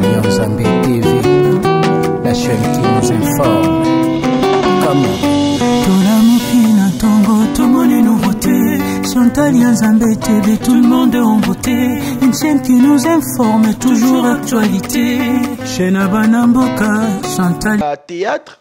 Chantal Yanzambe TV, la chaîne qui nous informe. Comment tolamuki na ntongo tomoni nouveauté Chantal Yanzambe TV, tout le monde en beauté, une chaîne qui nous informe, toujours actualité, chaîne à Banamboka Chantal. Théâtre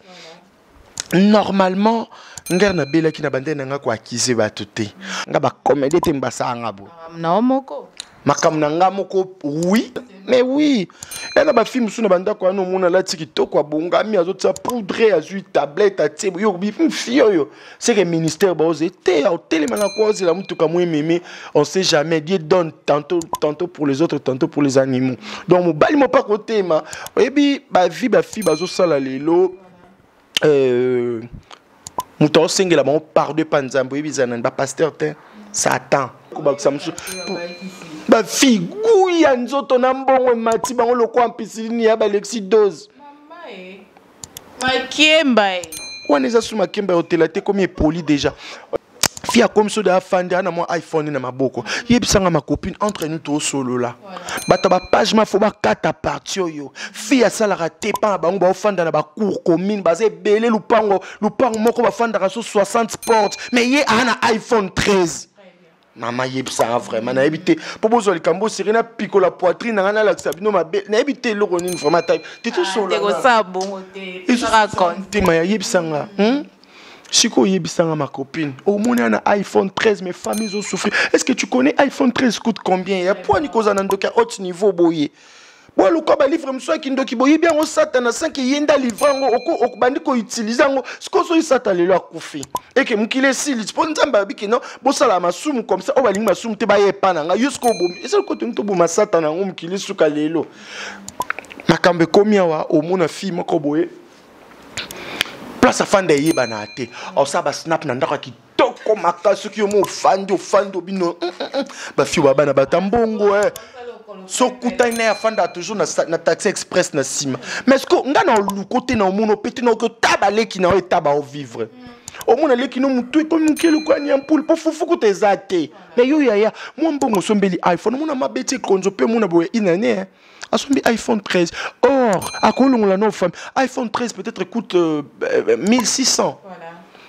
normalement ngai nabelaki na bande na nga koakize bato te, nga bacomédie te, basala nga bo na moko. Makambo na nga moko, oui, mais oui, ya na bafilme mosusu na bandako wana, omona alati kitoko, abongami, azotia poudre, azwi tablette, atie yo fi oyo c'est que ministère baoze te, otelema na kwa ozela motuka mo ememe. On sait jamais, Dieu donne tantôt, tantôt pour les autres, tantôt pour les animaux. Donc mobali mo mpa kotema, oyebi bavie bafille bazosala lelo, moto aosengela bango pardon epa Nzambe, oyebi eza nani? Bapasteur te, Satan. Kobakisa mosusu, bafille guya nzoto na mbongo emati bango lokwa mpisilini ya balexi dose. Makemba e. Wana eza su makemba ya otela te, komi epoli déjà. Fille akomi so de afandi ana mwa iPhone na maboko. Yebisanga, ma copine, entre nous tosolola, bato ya bapage ma fo bakata parti oyo fille asalaka te mpa na bango. Baofanda na bacour commune, baza ebele, lupango lupango moko bafandaka so 60 porte, mais ye aa na iPhone 13. Mama, yebisanga vraiment, nayebi te mpo bozwa likambo oseri na pikola poitrine na ngai, nalakisa bino mabe, nayebi te eloko nini vraiment ta te. Tosolola. Kosala bongo te, tosala compte. Tema ya yebisanga, Sikoyo oyebisanga, ma copine, omoni ana iPhone 13, mais famille ezosouffrir. Est ce que tu connais iPhone 13 coûte combien? Ya poani kozala na ndoki ya haute niveau boye, boluka balivre mosusu ya kindoki, boyebi yango Satana sanke ye nde alivre yango, obandi koutilize yango. Sikoyo soki Satan lelo akufi, eke mokili esili, mpo Nzambe alobi ke non, bosala masumu comme ça, oyo balingi masumu te baya epa na ngai. Yo sikoyo obomi, eza kote nini? Toboma Satana yango, mokili esuka lelo. Makambo ekomi awa, omona fille moko boye, place afanda eyebana te, osala basnap na ndako ya kitoko makasi. Soki yo mo ofandi, ofandi obino bafille baba na bato ya mbongo, so okutani na ye, afandaka toujours na taxi express na nsima. Mais ce nga na oluko te, na omona ope te, na oki ota baleki na yo eta baovivre, omona leki no motu ekomi moke lokola nyampule, mpo fufu kuta eza te. Mais yo yaya, mwa mbongo osombeli iPhone, omona mabeti ekonzo mpe omona boye inane asombi iPhone 13. Or akolongola no femme, iPhone 13 peut-être coûte 1600.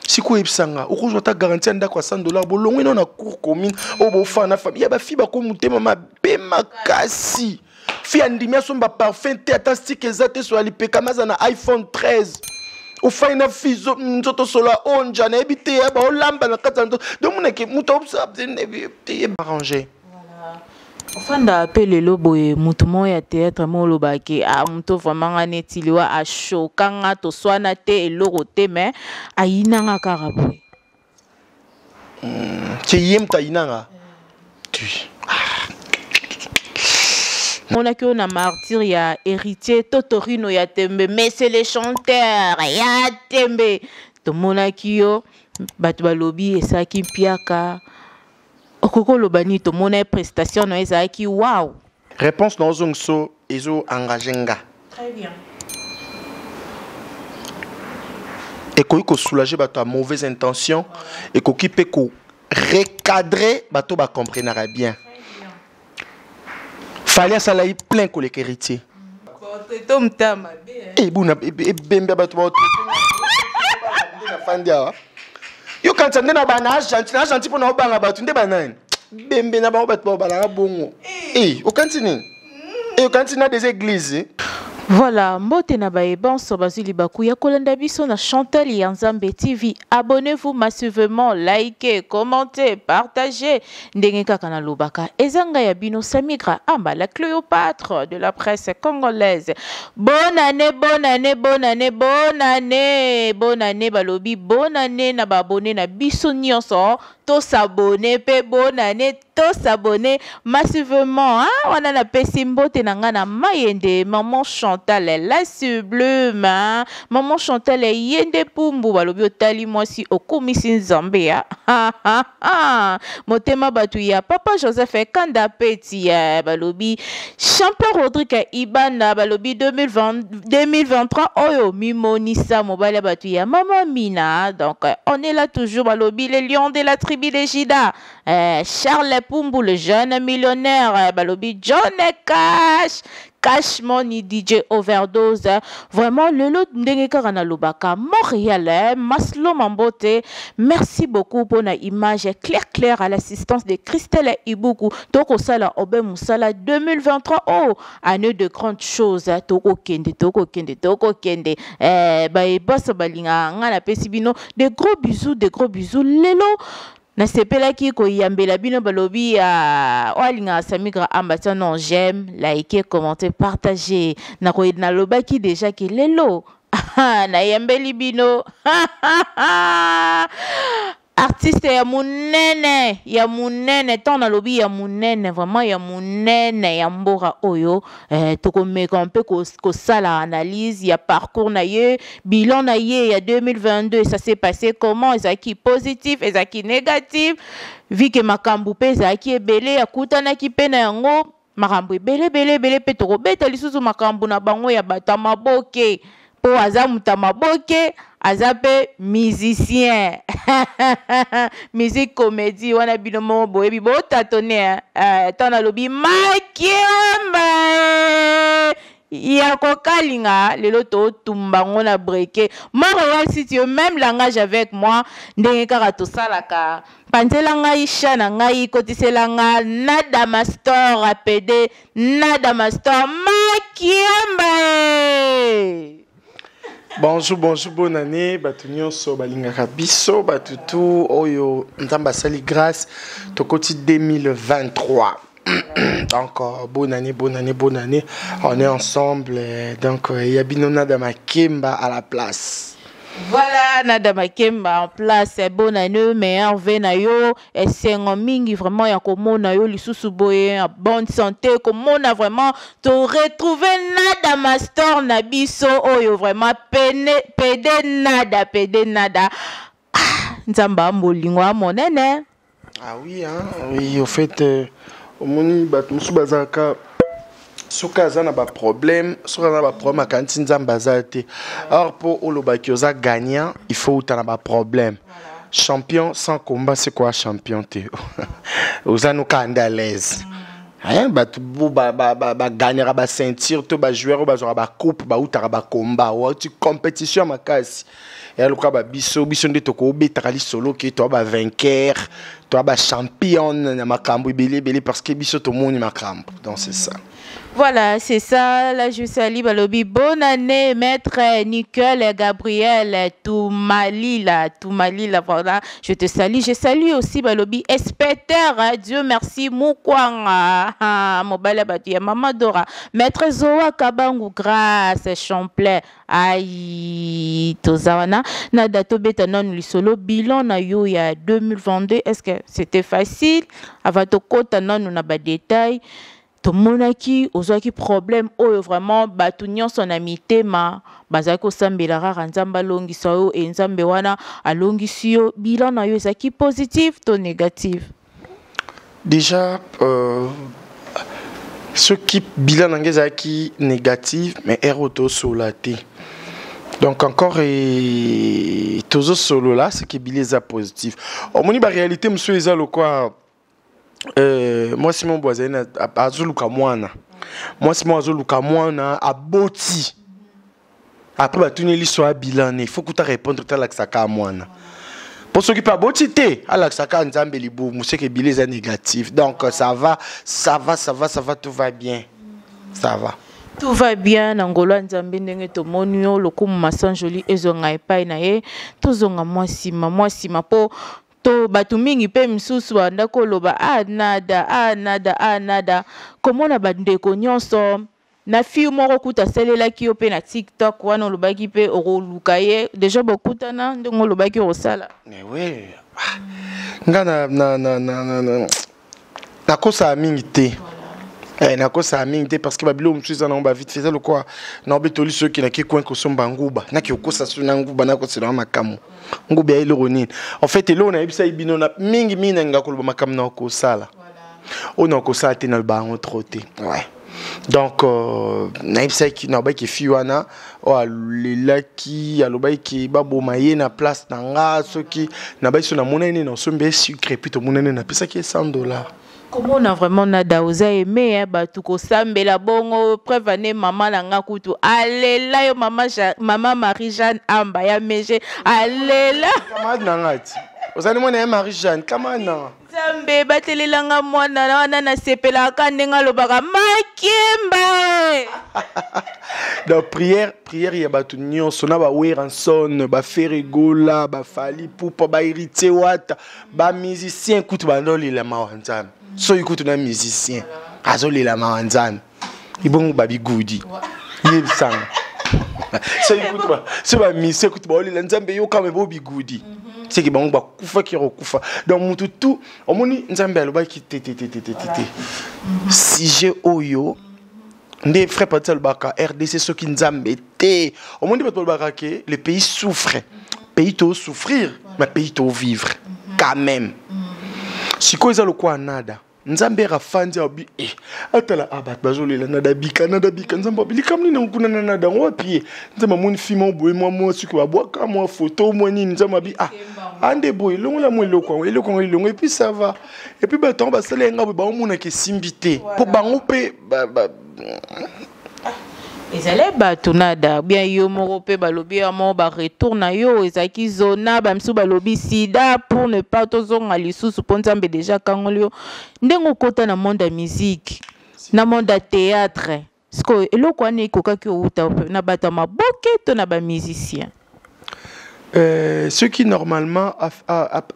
Sikoyo oyebisanga, okozwa ata garantie ya ndako ya 100 $, bolongwi nao na cour commune oyo bofana na famille ya bafille, bakomi motema mabe makasi. Fille andimi asomba parfum te, ata stike eza te, so alipekama aza na iPhone 13. Ofai na fille, nzoto solo onja, nayebi te ya baolamba na kati ya nzoto. Donc monake moto arranger. Ofanda mpe lelo boye, motu moko ya théâtre mo olobaki ah, moto vraiment nga neti liwa ashoka nga, toswana te, eloko te, mais ayinanga kaka boye. Ti ye moto ayinanga tu. Monaki oyo na martyr ya Héritier Totorino ya Tembe, mais c'est le chanteur ya Tembe. Tomonaki yo, bato balobi esalaki mpiaka. Okoki oloba nini? Tomona ye, prestation na yo ezalaki wow. Réponse na ozongiso ezo engage nga. Très bien. Ekoki kosoulage bato ya mauvaise intention, ekoki mpe korecadre bato bacomprenaka bien. Fally asala ye plein koleka Héritier. To motema mabe. Ebuna ebembe ya bato nde nafandi awa. Yo kanisa nde na bana gentil na gentil mpo na obanga bato nde banani bembe na bango, bato baobalaka bongo. E okanisi nini? E okanisi na des églises. Voilà, mbote na baye banso bazwi libaku ya kolanda biso na Chantal ya Nzambe TV. Abonnez-vous massivement, likez, commentez, partagez. Ndenge kaka na lobaka. Ezanga ya bino Samigra Amba, la Cléopâtre de la presse congolaise. Bonne année, bonne année, bonne année, bonne année, bonne année balobi, bonne année na ba abonné na biso nyonso. To s'abonner pe, bonne année, tosabonner massivement, hein? Wana napesi mbote na ngai na Mayende, maman Chantal la sublime, hein? Maman Chantal ye nde pumbu, balobi otali mwasi okumisi Nzambe ya motema. Bato ya papa Joseph Kanda Peti, balobi champion Rodrigue Ibanda, balobi 2020, 2023 oyo mimonisa mobali ya bato ya mama Mina. Donc on est là toujours, balobi les lions de la tribu de Juda, Charles Pumbu le jeune millionnaire, balobi John Cash. Cash Money DJ Overdose. Vraiment lelo ndenge kaka nalobaka Montréal, eh, Maslo Mambote, merci beaucoup pour na image claire claire à l'assistance de Christelle Ibuku. Tokosala obe musala 2023, oh, année de grandes choses. Toko kende, toko kende, toko kende. Eh, ba boss balinga nga na pesi bino de gros bisous, de gros bisous. Lelo nasepelaki koyambela bino balobi ya oyo alingaka Samigra Amba. Non, j'aime, like, commenter, partager. Nalobaki déjà ke lelo nayambeli bino artiste ya monene, ya monene. Ntango nalobi ya monene, vraiment ya monene ya mboka oyo. Tokomeka mpe kosala analyse ya parcours na ye, bilan na ye ya 2022. Ça s'est passé comment? Ezalaki positif, ezalaki négatif, vu que makambo mpe ezalaki ebele, akutanaki mpe na yango makambo ebele ebele ebele. Mpe tokobeta lisusu makambo na bango ya bato ya maboke, mpo aza moto ya maboke, aza mpe musicien, musique comédie wana bino moko boyebi, botatone. Ntango nalobi makemba ya kokalinga, lelo totumba ngo na breke. Montréal, si tu même langage avec moi, ndenge kaka tosalaka, panzela ngai sha na ngai, kotisela nga Nada Mastor, apede Nada Mastor Makiemba. Bonjour, bonjour, bonne année bato nyonso balingaka biso, bato tu oyo Nzambe asali grâce tokoti 2023. Donc bonne année, bonne année, bonne année, on est ensemble. Donc ya bino Nada Makemba à la place. Voilà, Nada Makemba en place. Bonne année, meilleur vœu na yo. Esengo mingi vraiment ya komona yo lisusu boye en bonne santé, komona vraiment to retrouver Nada Master na biso oyo vraiment pene pede nada pede nada. Ah, Nzamba molingo a monene. Ah oui, hein, oui, au fait omoni bato mosusu bazalaka, soki aza na baproblème, soki aza na baproblème, akanisi Nzambe aza te. Or mpo olobaki oza gagnant, il faut uta na baproblème. Champion sans combat, c'est quoi? Champion te, oza noka nde à l'aise. Hein, bato bagagnaka baceinture to bajoueur oyo bazwaka bacoupe, bautaka bacombat, wauti compétition ya makasi. Ya lokola babiso, biso nde tokobetaka lisolo ke toa bavainqueur, toa bachampion na makambo ebele ebele, parce que biso tomoni makambo. Donc c'est ça. Voilà, c'est ça. Là, je salue balobi. Bonne année, maître Nicole Gabriel Toumalila. Toumalila, voilà. Je te salue. Je salue aussi balobi Inspecteur, hein, Dieu merci, Moukwanga. Ah, Mobala Batia, Maman Dora. Maître Zoa Kabangu, grâce, Champlain. Aïe, tozawana. Nada, tobeta nanu lisolo. Bilan na yo ya 2022, est-ce que c'était facile? Avant tokota nanu na ba détail, tomonaki ozwaki problème oyo vraiment bato nyonso na mitema bazalaki kosambela kaka Nzambe alongisa yo, e Nzambe wana alongisi yo. Bilan na yo ezalaki positif to négatif? Déjà, soki bilan na ngai ezalaki négative, mais ere oyo tosolola te, donc encore e tozosolola, c'est que bilan eza positif. Omoni, baréalité mosusu eza lokwa mwasi moko boye azali azoluka mwana, mwasi moko azoluka mwana, aboti. Après batuni liso ya bilan ne, il faut kuta répondre te, alakisaka mwana, mpo soki mpe aboti te, alakisaka Nzambe libumu, seke bilan eza négatif. Donc ça va, ça va, ça va, ça va, tout va bien, ça va. Tout va bien na ngolo ya Nzambe. Ndenge tomoni yo, lokumu masanjoli ezonga epai na ye. Tozonga mwa nsima, mwa nsima, mpo to bato mingi mpe misusu banda koloba: "Ah Nada, ah Nada, ah Nada." Komona bandeko nyonso na fille moko kuta asalelaki yo mpe na TikTok wana, olobaki mpe okoluka ye. Déjà bokutana ndenge olobaki okosala? Mais oui, nga na nakosala mingi te. Nakosala mingi te, parce que babiloko mosusu eza nango bavite fait. Eza lokola naobetoli, soki nake coin kosomba nguba, naki kokosa so na nguba, nakosela makambo nguba ya eloko nini. En fait, eloko nayebisaki bino na mingi mingi, nalinga koloba makambo na kosala, oyo na kosala te, naloba yango trop te. Ouais, donc nayebisaki, nalobaki fille wana oyo alelaki, alobaki baboma ye na place na nga. Soki nabai so namonani nde nasombi ye sucre, puis tomonani, napesaki ye 100 $. Komona vraiment Nada oza aimé hein, bato kosambela bongo preuve ane mama na nga kutu alela yo mama, ja, mama Marie Jeanne Amba ya meje alela. Camarade na nga ti ozali mwana ya Marie Jeanne, camarade na nga. Nzambe batelela nga mwana wana, nasepelaka ndenge alobaka makemba. Donc prière, prière ya bato nyonso na baWerrason, baFerre Gola, baFally Ipupa, baHéritier Wata, bamusicien kutu bandolela mawa Nzambe. Soki kutu na musicien azolela mawa Nzambe, ibongo babigudi yebisanga. Soki kutu so bamusicien kutu baolela Nzambe yokama bo bigudi, seke bango bakufaki ya kokufa. Donc mutu tu omoni Nzambe alobaki te te te te te te te. Sujet oyo nde frère Patrice alobaka RDC soki Nzambe te. Omoni bato balobaka ke le pays souffre, pays tosouffrir, mais pays tovivre quand même. Sikoyo eza lokola Nada, Nzambe ere afandi abi e atala a bato bazolela Nada bika, Nada bika. Nzambe abi likambo nini yango kuna na Nada yango wapi ye? Nzambe amoni film moko boye, mwa mwasi soki babwaka mwa foto mwa nini. Nzambe abi ah, ande boye elongola mwa eloko yango, eloko yango elongo, et puis ça va. Et puis bato yango basala yenga boye, baomonaka esimbi te mpo bango mpe Ezali bato Nada bien yo moko mpe balobi ya moko baretour na yo ezalaki zona, bamisusu balobi sida. Pour ne pas tozonga lisusu mpo Nzambe deja akangoli yo ndenge okota na monde ya musique, na monde ya théâtre. Sikoyo eloko wana ekokaki outa na bato ya maboke to na bamusicien? Ce qui normalement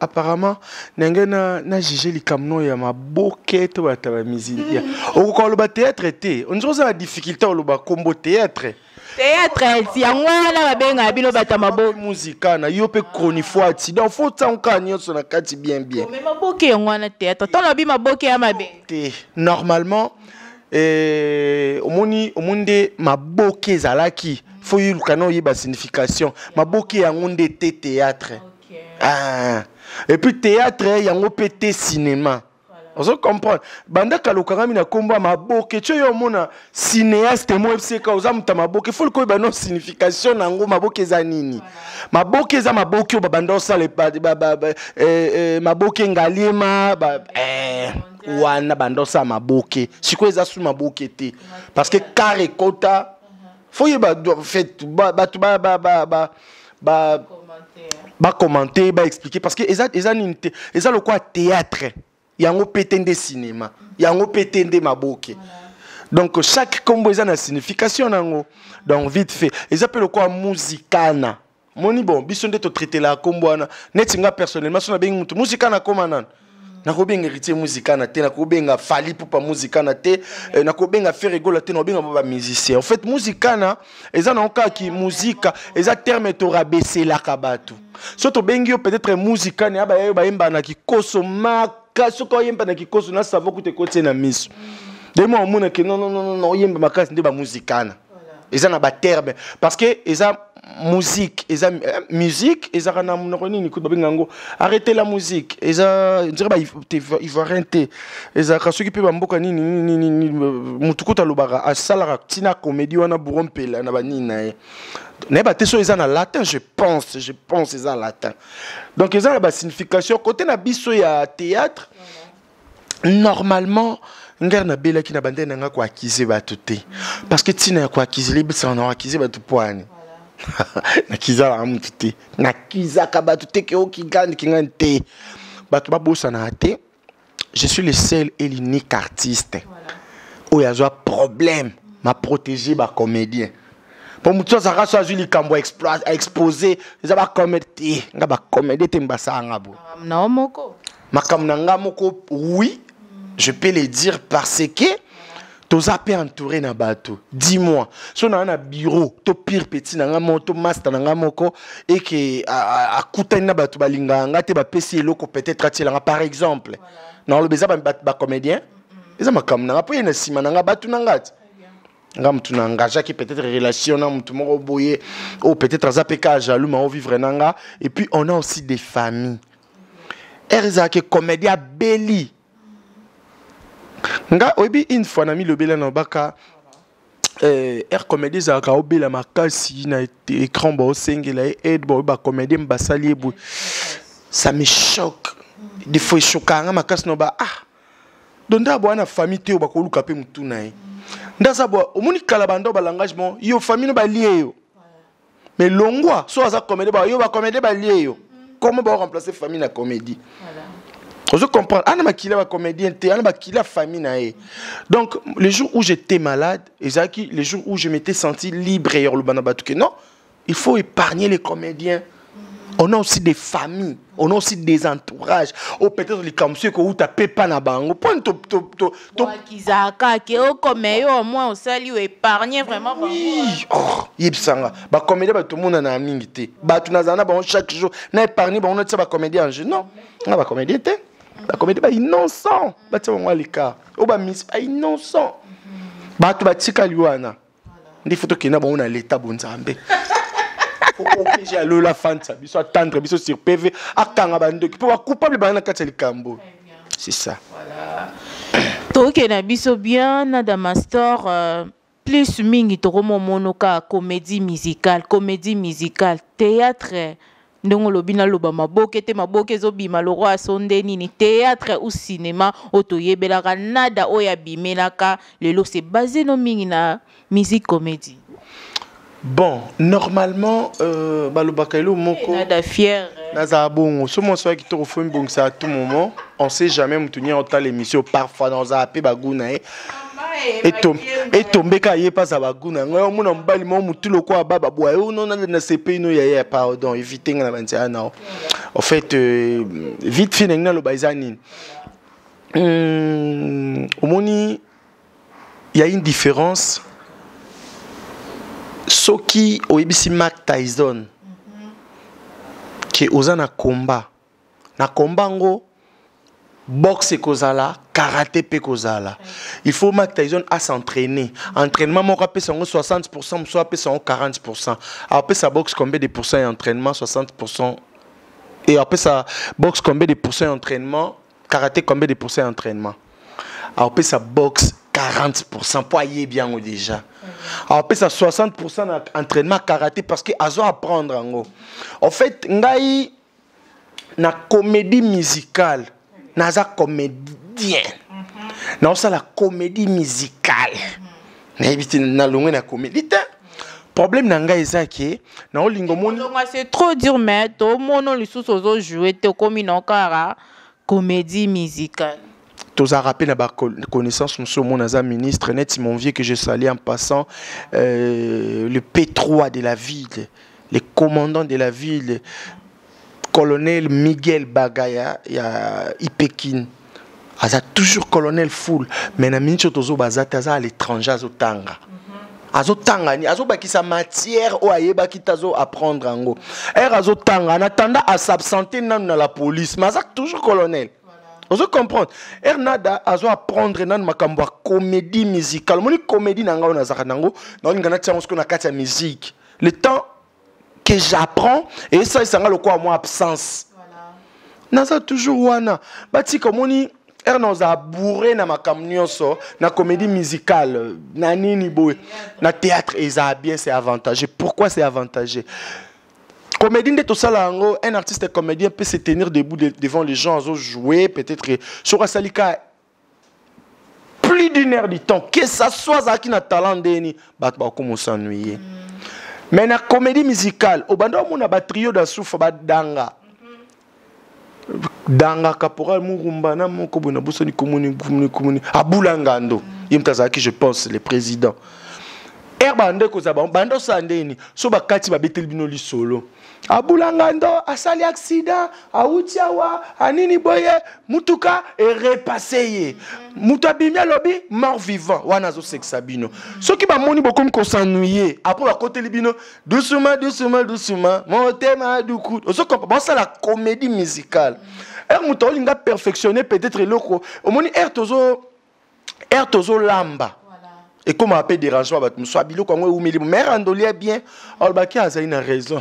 apparemment ndenge na juge likambo ya maboke to bato ya bamusicien, okoka oloba théâtre te, ondiri oza na difficulté oloba kombo théâtre. Théâtre yango wana babengaka bino bato ya maboke. Musika na yo mpe chronifuati, donc faut ntango kaka nyonso na kati bien bien. Mais maboke yango wana théâtre, ntango nabi maboke ya mabe. Te, normalement omoni, omoni nde maboke ezalaki, faut yoluka na oyeba signification. Maboke yango nde te théâtre. Ah. Et puis théâtre yango mpe te cinéma, ozo comprendre? Banda kalokangami na nkombo ya maboke ti oyo omona cinéaste mo fck oza moto ya maboke, faut koyeba no signification na yango. Maboke eza nini? Maboke eza maboke oyo babanda osala maboke ngaliema wana banda osala maboke. Sikoyo eza su maboke te parce que car ekota, faut yeba fait bato bacommenter, baexpliquer, parce que eza nini te, eza lokola théâtre yango mpe te nde cinéma yango mpe te nde maboke. Donc chaque kombo eza na signification nango. Donc vite fait eza mpe lokola musikana. Moni bon, biso nde totraitelaka kombo wana. Neti nga personnellement, so nabengi mutu musikana, koma nano nakobenga Héritier Musikana te, nakobenga Fally Ipupa Musikana te, nakobenga Ferre Gola te, nakobenga ba bamusicien. En fait musikana eza nango kaka muzika, eza terme torabeselaka bato. So tobengi yo peut-être musikana ya bayayo bayemba na kikoso maka, soki oyemba na kikoso na savo kuta ekotie na miso de mo omonake non non non non, oyemba makasi nde bamusikana. Eza na baterme parce que eza musique, eza musique ezalaka na monoko nini kutu babenga yango? Arrêtez la musique, eza ndire ba ivoirien te, ezalaka soki mpe bamboka nini nini nini. Motu kutu alobaka asalaka ntina comédie wana buro mpela na banini na ye, nayeba te so eza na latin. Je pense eza latin. Donc eza na basignification côté na biso ya théâtre. Normalement ngai nabelaki na bandenge na ngai koaccuser bato te, parce que ntina ya koaccuser lebisaka na koaccuser bato po ani nakizalaka motu te, nakizaka bato te ke okingani kingani te. Bato babosanaka te, je suis le seul et l'unique artiste oyo azwa problème ma protéger bacomédien, mpo motu azalaka so azwi likambo aexpose eza bacomédie te. Nga bacomédie te basala nga boye. Na moko. Makambo na nga moko, oui, je peux le dire, parce que toza mpe entouré na bato. Dis-moi, so naa na bureau to pire petit na nga moko to master na nga moko eke akutani na bato balingaka nga te, bapesi eloko peut-être atielanga par exemple, naloba eza bacomédien, eza makambo na nga mpo ye na nsima na nga bato na nga ti nga mutu na engageaki peut-être relation na mutu moko boye oyo peut-être aza mpe kaka jaloux ma ovivre na nga. Et puis on a aussi des familles. Ere ezalaki comédie abeli nga, oyebi, une fois na milobela na obaka air comédie ezalaka obela makasi na écran, baosengela ye aide, baoyo bacomédien basali ye boye, ça me choque des fois, echokaka nga makasi na ba ah. Donc nde aboya na famille te oyo bakoluka mpe motu na ye. Nde aza boya, omoni kala banda balangage mo yo famille no balie yo. Mais longwa so aza comédie ba yo ba comédie balie yo. Comment ba remplacer famille na comédie? Ozo comprendre, ana makila ba comédien te, ana makila famille na ye. Donc le jour où j'étais malade, ezalaki le jour où je m'étais senti libre ya koloba na bato que non, il faut épargner les comédiens. On a aussi des familles, on a aussi des entourages. Ou peut-être les kamsu ko uta pepa na bango. Point to to to to. Kizaka ke okome yo au moins osali o épargner vraiment bango. Oui, oh, yebisanga. Ba comédien ba tout monde na mingi te. Ba tu nazana bango chaque jour na épargner bango na ba comédien en jeu. Non. Na ba comédien te. Ba comédien ba innocent. Ba tia bango à l'écart. Ou ba miss ba innocent. Ba tu ba tika liwana. Nde faut tokenda bango na l'état bonzambe. OPG alola fanta biso attendre biso sur PV akanga bandoki mpo bacoupable bana na kati ya likambo. C'est ça. Voilà. Tokende biso bien na Damastor plus mingi tokomomonoka comédie musicale, comédie musicale, théâtre ndongo lobi naloba maboke te, maboke ezobima le roi asonde nini, théâtre ou cinéma oyo toyebelaka nada oyo abimelaka lelo c'est basé no mingi na musique comédie. Bon, normalement balobaka elo moko nada fier nazala bongo so mwasi oyo kitoko fo mibongisa à tout moment, on sait jamais motu nini otala émission, parfois nazala mpe bagu na ye etombe ka ye mpasa bagu na yango omona mobali moko motu lokola baba bwa yo no na sepei no yaya, pardon, évite nga na banzela nao. En fait vite fait ndenge naloba eza nini, omoni y a une différence soki oyebisi Mike Tyson ke oza na combat, na combat ngo boxe ekozala, karaté mpe kozala, il faut Mike Tyson a s'entraîner. Entraînement moko apesa yango 60%, mosusu apesa yango 40%. Apesa boxe combien de pourcent ya entraînement? 60%. Et apesa boxe combien de pourcent ya entraînement? Karaté combien de pourcent ya entraînement? Apesa boxe 40% po ayebi yango déjà. Apesa 60% na entraînement karaté parce que azo apprendre yango. En fait ngai na comédie musicale naza comédien, naosala comédie musicale, nayebi te nalongwe na comédie te. Problème na ngai eza ke naolinga omoni C'est trop dur, mais tomona lisusu ozojouer te, okomi na kaka comédie musicale. Tozalaka mpe na baconnaissance mosusu, omona aza ministre neti mon vieux que je salue en passant, le P3 de la ville, le commandant de la ville, colonel Miguel Bagaya ya Ipekin, aza toujours colonel full, mais na miniti oyo tozoba aza te, aza à l'étranger, azotanga, azotanga ni azobakisa matière oyo ayebaki te, azo apprendre yango ere azotanga. En attendant as'absente nanu na la police, mais aza toujours colonel, ozo comprendre. Ere nada azo apprendre nanu makambo ya comédie musicale. Omoni comédie na ngai oyo nazalaka nango, naolinga natia yango sikoyo na kati ya musique, le temps que j'apprends esalisanga lokola mwa absence naza toujours wana. Batika, omoni ere na ozala bourré na makambo nyonso, na comédie musicale, na nini boye, na théâtre, ezala bien, c'est avantageux. Pourquoi c'est avantageux? Comédie nde tosala yango, un artiste comédien peut se tenir debout devant les gens, azojouer peut-être soki asali ka plus d'une heure du temps, que ça soit azalaki na talent ndeni, bato bakoma s'ennuyer. Mais na comédie musicale, obanda omona batrio dasufa badanga danga, caporal Murumba na moko boye nabosani komoni komoni komoni, abula ngando ye moto azalaki, je pense, le président ere bande kozala bango bande osala ndeni so bakati babeteli bino lisolo, abula ngando asali accident, awuti awa anini boye, mutuka erepasse ye, moto abimi alobi mort vivant wana, azosekisa bino. Soki bamoni bokomi kos'ennuyer, après bakoteli bino doucement doucement doucement motema duku, ozokompa basala comédie musicale. Ere moto aolinga perfectionner peut-être eloko, omoni ere tozo ere tozolamba ekóma mpe dérangement, bato mosusu biloko yango ewumeli, mais randolia bien, alobaki azali na raison,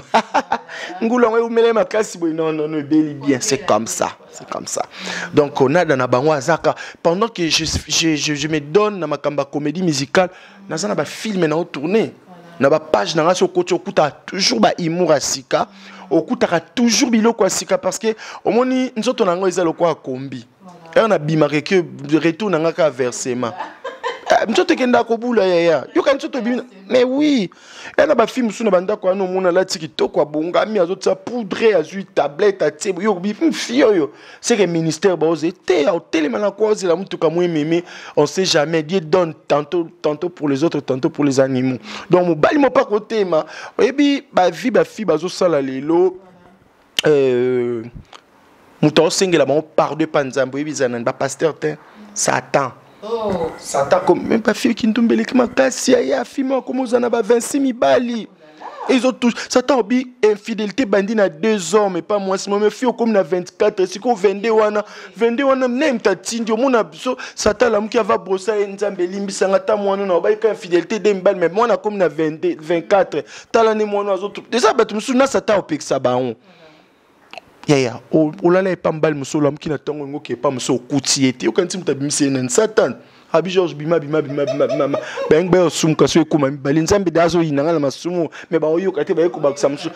ngulu yango ewumeli makasi boye, non non non, ebeli bien. C'est comme ça, c'est comme ça. Donc nada na bango azaka pendant que je me donne na makambo ya comédie musicale, naza na bafilme na otourne na bapage na nga. So okoti, okutaka toujours bahumour ya sika, okutaka toujours biloko ya sika, parce que omoni nzoto na yango eza lokola kombi. Heure nabimaka eke retour na nga kaka versement. Eh, nzoto ekendaka kobula yaya, yoka nzoto ebimi. Mais oui, ya na bafille mosusu na bandako wana, omona alati kitoko, abongami, azotia poudre, azwi tablette, atie yo fille oyo c'est que ministère baoze te, otelema na kwa ozela motuka mo ememe. On sait jamais, Dieu donne tantôt, tantôt pour les autres, tantôt pour les animaux. Donc mobali mo pa kotema, oyebi bavie bafille bazosala lelo, moto aosengela bango pardon epa Nzambe, oyebi eza nani? Bapasteur te, Satan. Oh. Satan comme bafille kindumba eleki makasi aya fille moko oza na ba 26 mibali ezotouche Satan. Obi infidélité bandi na deux hommes epa mwasi mome, fille okomi na 24, sikoyo 22 wana, 22 wana nde moto atindi. Omona biso Satan alamuki ava brosa ye, Nzambe elimbisanga ata mwana na obayika infidélité de mibali, mais mwana akomi na 22, 24, tala nde mwana azo eza. Bato mosusu na Satan opekisa bango yaya, olala epa mobali mosusu, olamuki na ntongo yango oke epa mosusu, okuti ye te, okanisi moto abimisi ye nani? Satan. Abi George bima bima bima bima bima, bayangi baya osumuka so ekóma mibale. Nzambe da azoyina nga na masumu, me baoyoka te, baye kobakisa mosusu.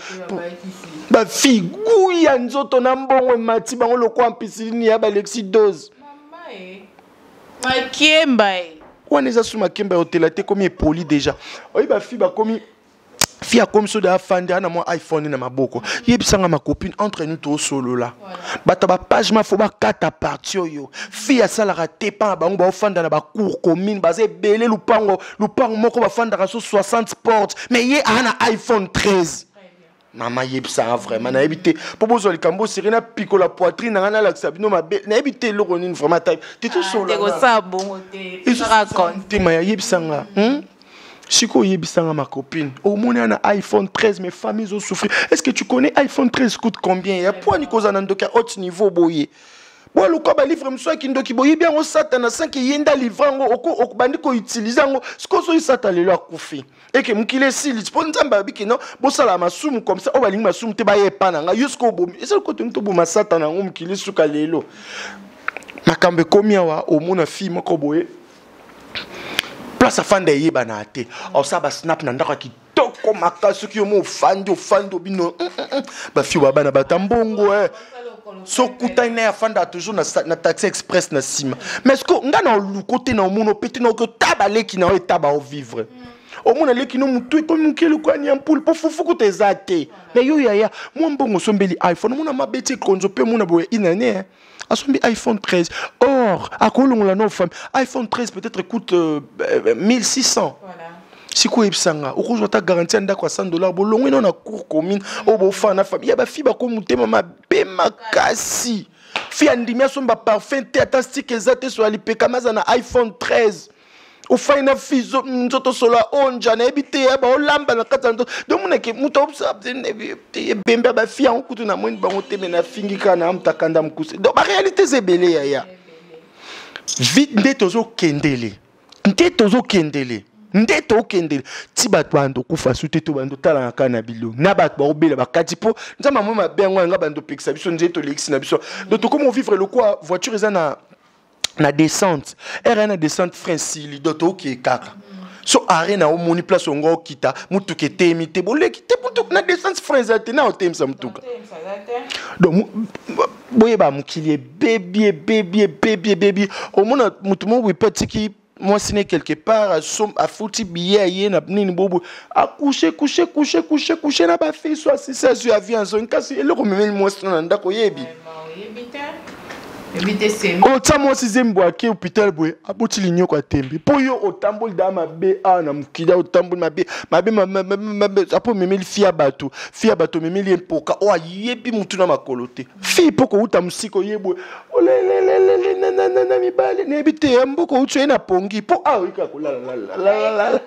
Bafigu ya nzoto na mbongo emati bango lokwa mpisilini ya balexi dose. Makemba e. Wana eza su makemba ya otela te, komi epoli déjà. Oyi bafi bakomi fi akomi so de afandi ana mwa iPhone na maboko. Yebisanga ma copine, entre nous tosolola, bato ya bapage ma fo bakata parti oyo fi asalaka te mpa na bango, baofanda na bacour commune, baza ebele, lupango lupango moko bafandaka so 60 porte, mais ye aa na iPhone 13. Mama, yebisanga vraiment, nayebi te mpo bozwa likambo oseri na pikola poitrine na ngai, nalakisa bino mabe, nayebi te eloko nini vraiment ta te tosolola. Kosala bongo te. Tema ya yebisanga, Sikoyo oyebisanga ma copine, omoni ana iPhone 13, mais famille ezosouffrir. Est ce que tu connais iPhone 13 coûte combien? Ya poani kozala na ndoki ya haute niveau boye, boluka balivre mosusu ya kindoki, boyebi yango Satana sanke ye nde alivre yango, obandi koutilize yango. Sikoyo soki Satan lelo akufi, eke mokili esili, mpo Nzambe alobi ke non, bosala masumu comme ça, oyo balingi masumu te baya epa na ngai. Yo sikoyo obomi, ezali kotongi toboma Satana yango, mokili esuka lelo. Makambo ekomi awa, omona fille moko boye, place afanda eyebana te, osala basnap na ndako ya kitoko makasi. Soki yo mo ofandi, ofandi obino bafille baba na bato ya mbongo, so okutani na ye, afandaka toujours na taxi express na nsima. Mais ce nga na oluko te, na omona ope te, na oki otaba leki na yo etaba ovivre, omona leki no motu ekomi moke lokola nyampule mpo fufu kuta eza te. Mais yo yaya, mwa mbongo osombeli iPhone, omona mabeti ekonzo mpe omona boye inane asombi iPhone 13, or akolongola no femme. iPhone 13 peut-être coûte 1600. Voilà. Sikoyo oyebisanga, okozwa ata garantie ya ndako ya 100 $, bolongwi no na cour commune oyo bofana na famille ya bafille bakomi motema mabe makasi. Fi andimi asomba parfum te, ata stike eza te, so alipekama aza na iPhone 13, ofai na fi nzoto solo onja, nayebi te ya baolamba na kati ya nzoto. Donc monake moto ebembe ya bafi yango kutu na moni bango te, me nafingi kaka na moto akanda mokuse. Donc baréalité eza ebele yaya, vite nde tozokendele, nde tozokendele, nde tokendele ti bato bando kufa su te, to bando talaka kaka na bilongi na bato baobela bakati, mpo Nzambe amoi mabe yango yanga bando opekisa biso nzete tolekisi na biso. Donc tokoma ovivre lokwa voiture eza na descente, ere na descente, frein sili, donc tokee kaka so arrêt na omoni place ongo okita, mutuka etemi te, boleki te, mutuka na descente, frein eza te, na otemisa mutuka. Donc boyeba mokili ebebi, ebebi, ebebi, ebebi. Omona motu moko boye mpe atiki mwasi ne quelque part, afuti billet aye na nini bobo, akushe kushe kushe kushe kushe na bafille so asisi, azwi avion, azongi. Kasi eloko omemeli mwasi no na ndako, oyebi otya mwasi zembo, ake hôpital boye, aboti linyoko, atembe mpo yo otamboli daa mabe awa na mokili, otamboli mabe mabe mabe, apo omemeli fi ya bato, fi ya bato omemeli ye mpoka oyo ayebi mutu na makolo te. Fi mpo kouta mosika oyebwe olelelelele na mibali, nayebi te ya mboka outi oye na pongi mpo awa oyika kolalalalala.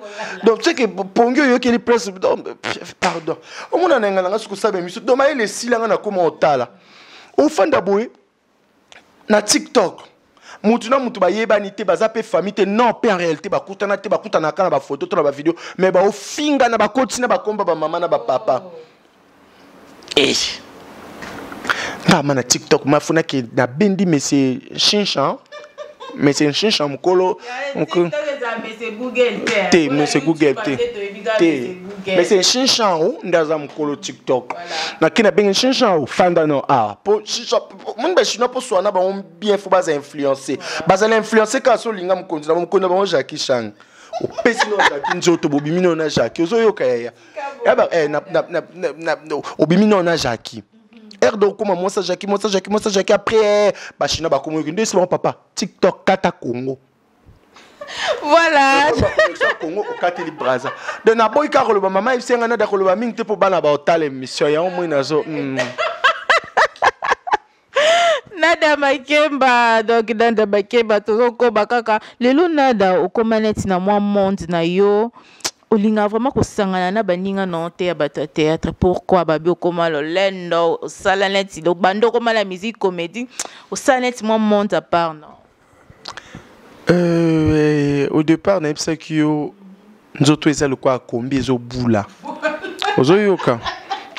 Donc c'est que pongi oyokeli place. Pardon, omona na yenga nanga soki osala émission, donc mayele esilanga na koma otala, ofanda boye na TikTok, mutu na mutu bayebani te, baza mpe famille te, non mpe en réalité bakutana te, bakutanaka na bafoto to na bavideo, mais baofinga na bakoti na bakomba bamama na bapapa. Eh, nga na TikTok mafunaki nabendi monsieur Chinchan, monsieur Chinchan mokolo te, monsieur Google te te. Mais c'est Shinshan nde aza mokolo TikTok. Nake nabengi Shinshan, fanda no awa po moni bachinois mpo swana bango bien, fo baza influence, bazala influence kaka so olinga mokonzi na mokonzi na bango Jackie Chan. Opesi no Jackie nzoto, bobimi no na Jackie, ozoyoka yaya, obimi no na Jackie aire de okóma mwasa Jackie, mwasa Jackie, mwasa Jackie. Après bachinois bakomi oyoki nde esi bango papa TikTok kata Congo. Voilà. Congo okateli Braza. Donc naboyi kaka koloba, mama yebisi nga nada koloba mingi te mpo bana baotala émission yango moi nazo Nada Makemba, donc Nada Makemba, tozokoba kaka lelo. Nada, okóma neti na mwa monde na yo, olingaka vraiment kosangana na baninga na yo te ya bato ya théâtre. Pourquoi? Babi okóma lolendo, osala neti bando okóma na musique comédie, osala neti mwa monde à part, non? Au départ nayebisaki yo, nzoto eza lokola kombi ezobula, ozoyoka,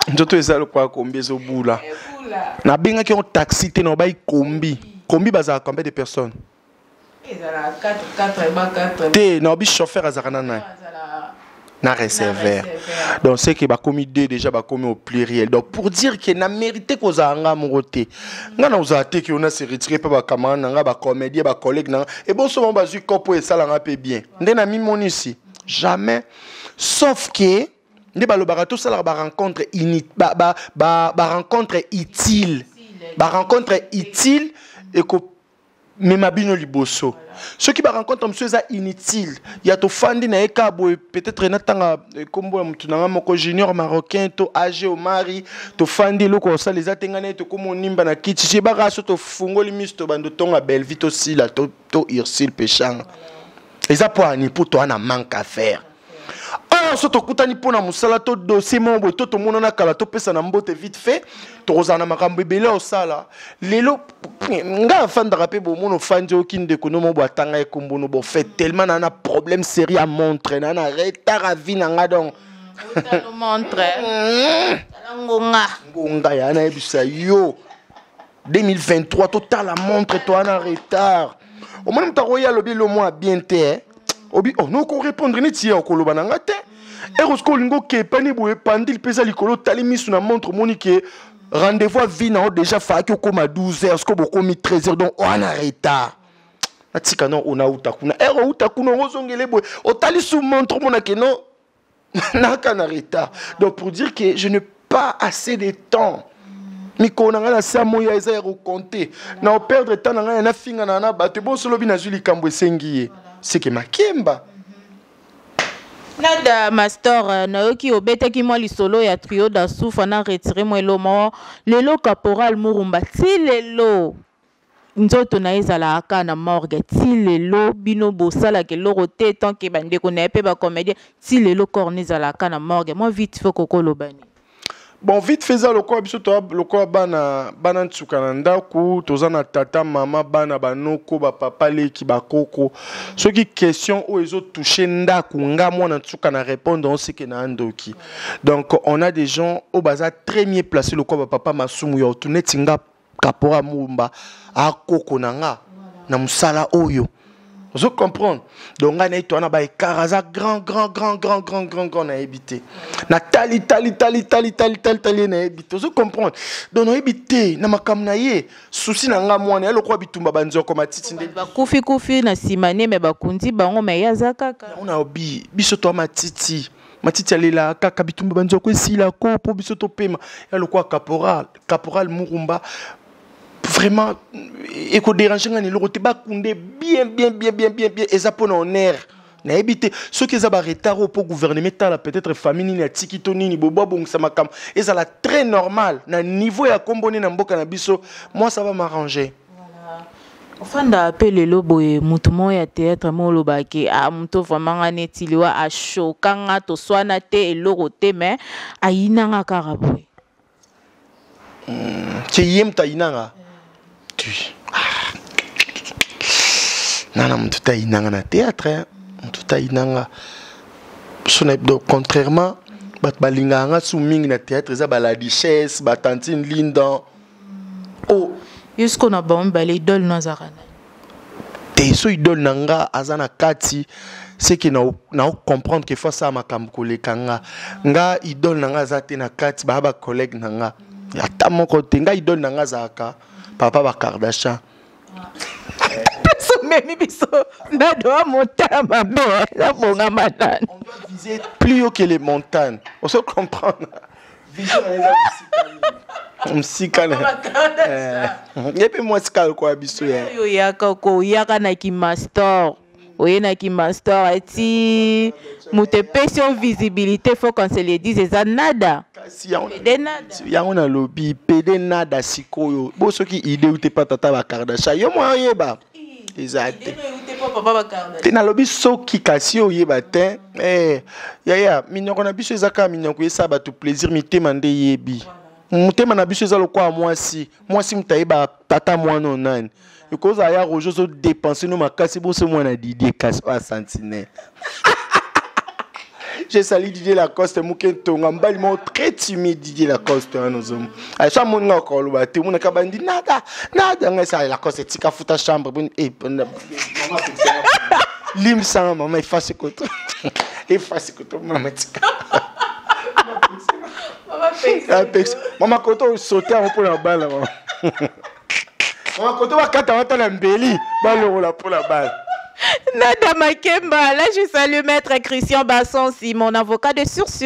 nzoto eza lokola kombi ezobula. Nabengaki yango taxi te, na obai kombi. Kombi bazalaka combien de personnes? Te, naobi chauffeur azalaka na nani? Na receveur. Donc c'est que bakomi deux déjà, bakomi au pluriel. Donc pour dire que na mérité kozala nga moko te, nga na kozala te ke ona se retire mpe bacamarade na nga, bacomédien, bacollègue na nga ebonso bango bazwi kopo, esalanga mpe bien nde na mimonisi jamais. Sauf que nde balobaka tosalaka barencontre barencontre utile, barencontre utile ekomema bino liboso. Soki barencontre mosusu eza inutile, ya tofandi na ye ka boye, peut-être natanga nkombo ya motu na nga moko, Junior Marocain to Ag Omari, tofandi, eloko kosala eza te, ngai na ye tokóma onimba na kiti, yebaka so tofungoli miso, tobanda otonga Bellevie, tosila to Ursile Peshanga, eza mpo ani mpo toa na manque à faire. Or so tokutani mpo na mosala to dossier moko boye to tomonana kala, topesa na mbote vite fait, tokozala na makambo ebele ya osala. Lelo nga afandaka mpe bomona ofandi, oyoki ndeko no mo bo atanga ekombono bo fait tellement na problème série ya montre na retard à vie na nga. Donc montre, ngonga. Ngonga ya nayebisa yo, 2023 totala montre, toa na retard. Omoni moto akoya alobi elo mwa bien te, obi oh noko répondre neti ye okoloba na nga te. Ero soki olingi okepani boye, pandile mpe eza likolo, otali misu na montre, omoni ke rendez-vous avi na yo déjà faaki okóma 12 heures, soki bokomi 13 heures, donc wana retard. Natika non, ona uta kuna, ere outa kuna, ozongele boye, otali su montre, omona ke non, naka na retard. Donc pour dire que je n'ai pas assez de temps, mikolo na ngai na se moya eza ya kocompter, na operdre temps na ngai nafinga na bato ebosolobi, nazwi likambo esengi ye seke Makemba. Nada Master, nayoki obetaki mwa lisolo ya trio da Sufa na retire mwa elo moko. Lelo Caporal Murumba, ti lelo nzoto na ye ezalaka kaka na morgue. Ti lelo bino bosalaka eloko te tant que bandeko na ye mpe bacomédien. Ti lelo corps ezalaka na morgue. Mwa vite fait, kokoloba nini? Bon, vite fait, eza lokola biso toa lokola bana, bana nsuka na ndako, toza na tata, mama, bana, banoko, bapapa leki, bakoko. Soki question oyo ezotouche ndako, nga mwana nsuka na répondre oseke na ndoki. Donc on a des gens oyo baza très mieux placé, lokola bapapa Masumu ya otu neti nga Kapora Mumba, akoko na nga na mosala oyo, ozo comprendre. Donc ngai nayebi towana baécart aza grand, grand, grand, grand, grand, grand, grand. Nayebi te, natali tali tali tali tali tali tali ye, nayebi te, ozo comprendre. Donc nayebi te na makambo na ye, susi na nga mwana ya lokola bitumba banzoko matiti nde. Bakufi kufi na nsima ne me bakundi bango, me ye aza kaka. Yango nayobi biso toa matiti, matiti alelaka kaka bitumba banzoko esila ko mpo biso topema. Ya lokola Caporal Murumba, vraiment ekodérange nga na eloko te. Bakunde bien, bien, bien, bien, bien, bien, eza mpo na honneur. Nayebi te soki eza baretard oyo mpo gouvernement etala peut-être famille nini atiki to nini boye, babongisa makambo, ezala très normal na niveau ya kombo nde na mboka na biso. Moi, ça va m'arranger. Ofanda mpe lelo boye, motu moko ya théâtre mo olobaki a moto vraiment nga neti liwa ashoka nga, toswana te, eloko te, mais ayinanga kaka boye? Ti ye moto ayinanga tu nana, moto te ayinanga na théâtre, moto te ayinanga so na. Donc contrairement bato balingaka nga su mingi na théâtre, eza bala Duchesse, batantine Lindan o. Jusqu'o na bango mibale, idole no azalaka nani? Te, so idole na nga aza na kati. C'est que na na comprendre que faut asala makambo koleka nga. Nga idole na nga aza te na kati baa ba collègue na nga ata moko te. Nga idole na nga azalaka papa ba Kardashian. Omemi biso nado wa motema mabe, nabongama nani. On doit viser plus haut que les montagnes, on se comprendre. Vision eza mosika na ye mpe mwasi kaka lokola biso ya oyo oyaka koyaka na kimastor, oye na kimastor eti moto epesi yo visibilité. Faut qu'on se le dise, eza nada. Kasi yango pede nada. Yango nalobi pede nada. Sikoyo bo soki idée ute pa tata bakardasha, yo mwa oyeba eza te. Te, nalobi soki kasi oyeba te. Yaya, minoko na biso eza kaka minoko esala bato plaisir, mitema nde eyebi. Motema na biso eza lokola mwasi. Mwasi moto ayeba tata mwana oyo nani. Ekozala ya Roger, ozodépenser no makasi boso mwana Didier, kasi oyo asentinelle. Je salue Didier Lacoste, moke ntonga mbali moko très timide. Didier Lacoste wana ozomo so amoni nga okoloba te, omonaka bandi nada nada. Ngai esala Lacoste, tika futa chambre boni. Limbisanga mama, efase koto, efase koto mama, tika mama koto osote yango mpona bana. Mama, mama koto bakata wata na mbeli, balongola mpona bana. Nada Makemba, là je salue Maître Christian Bassonsi, mon avocat de source.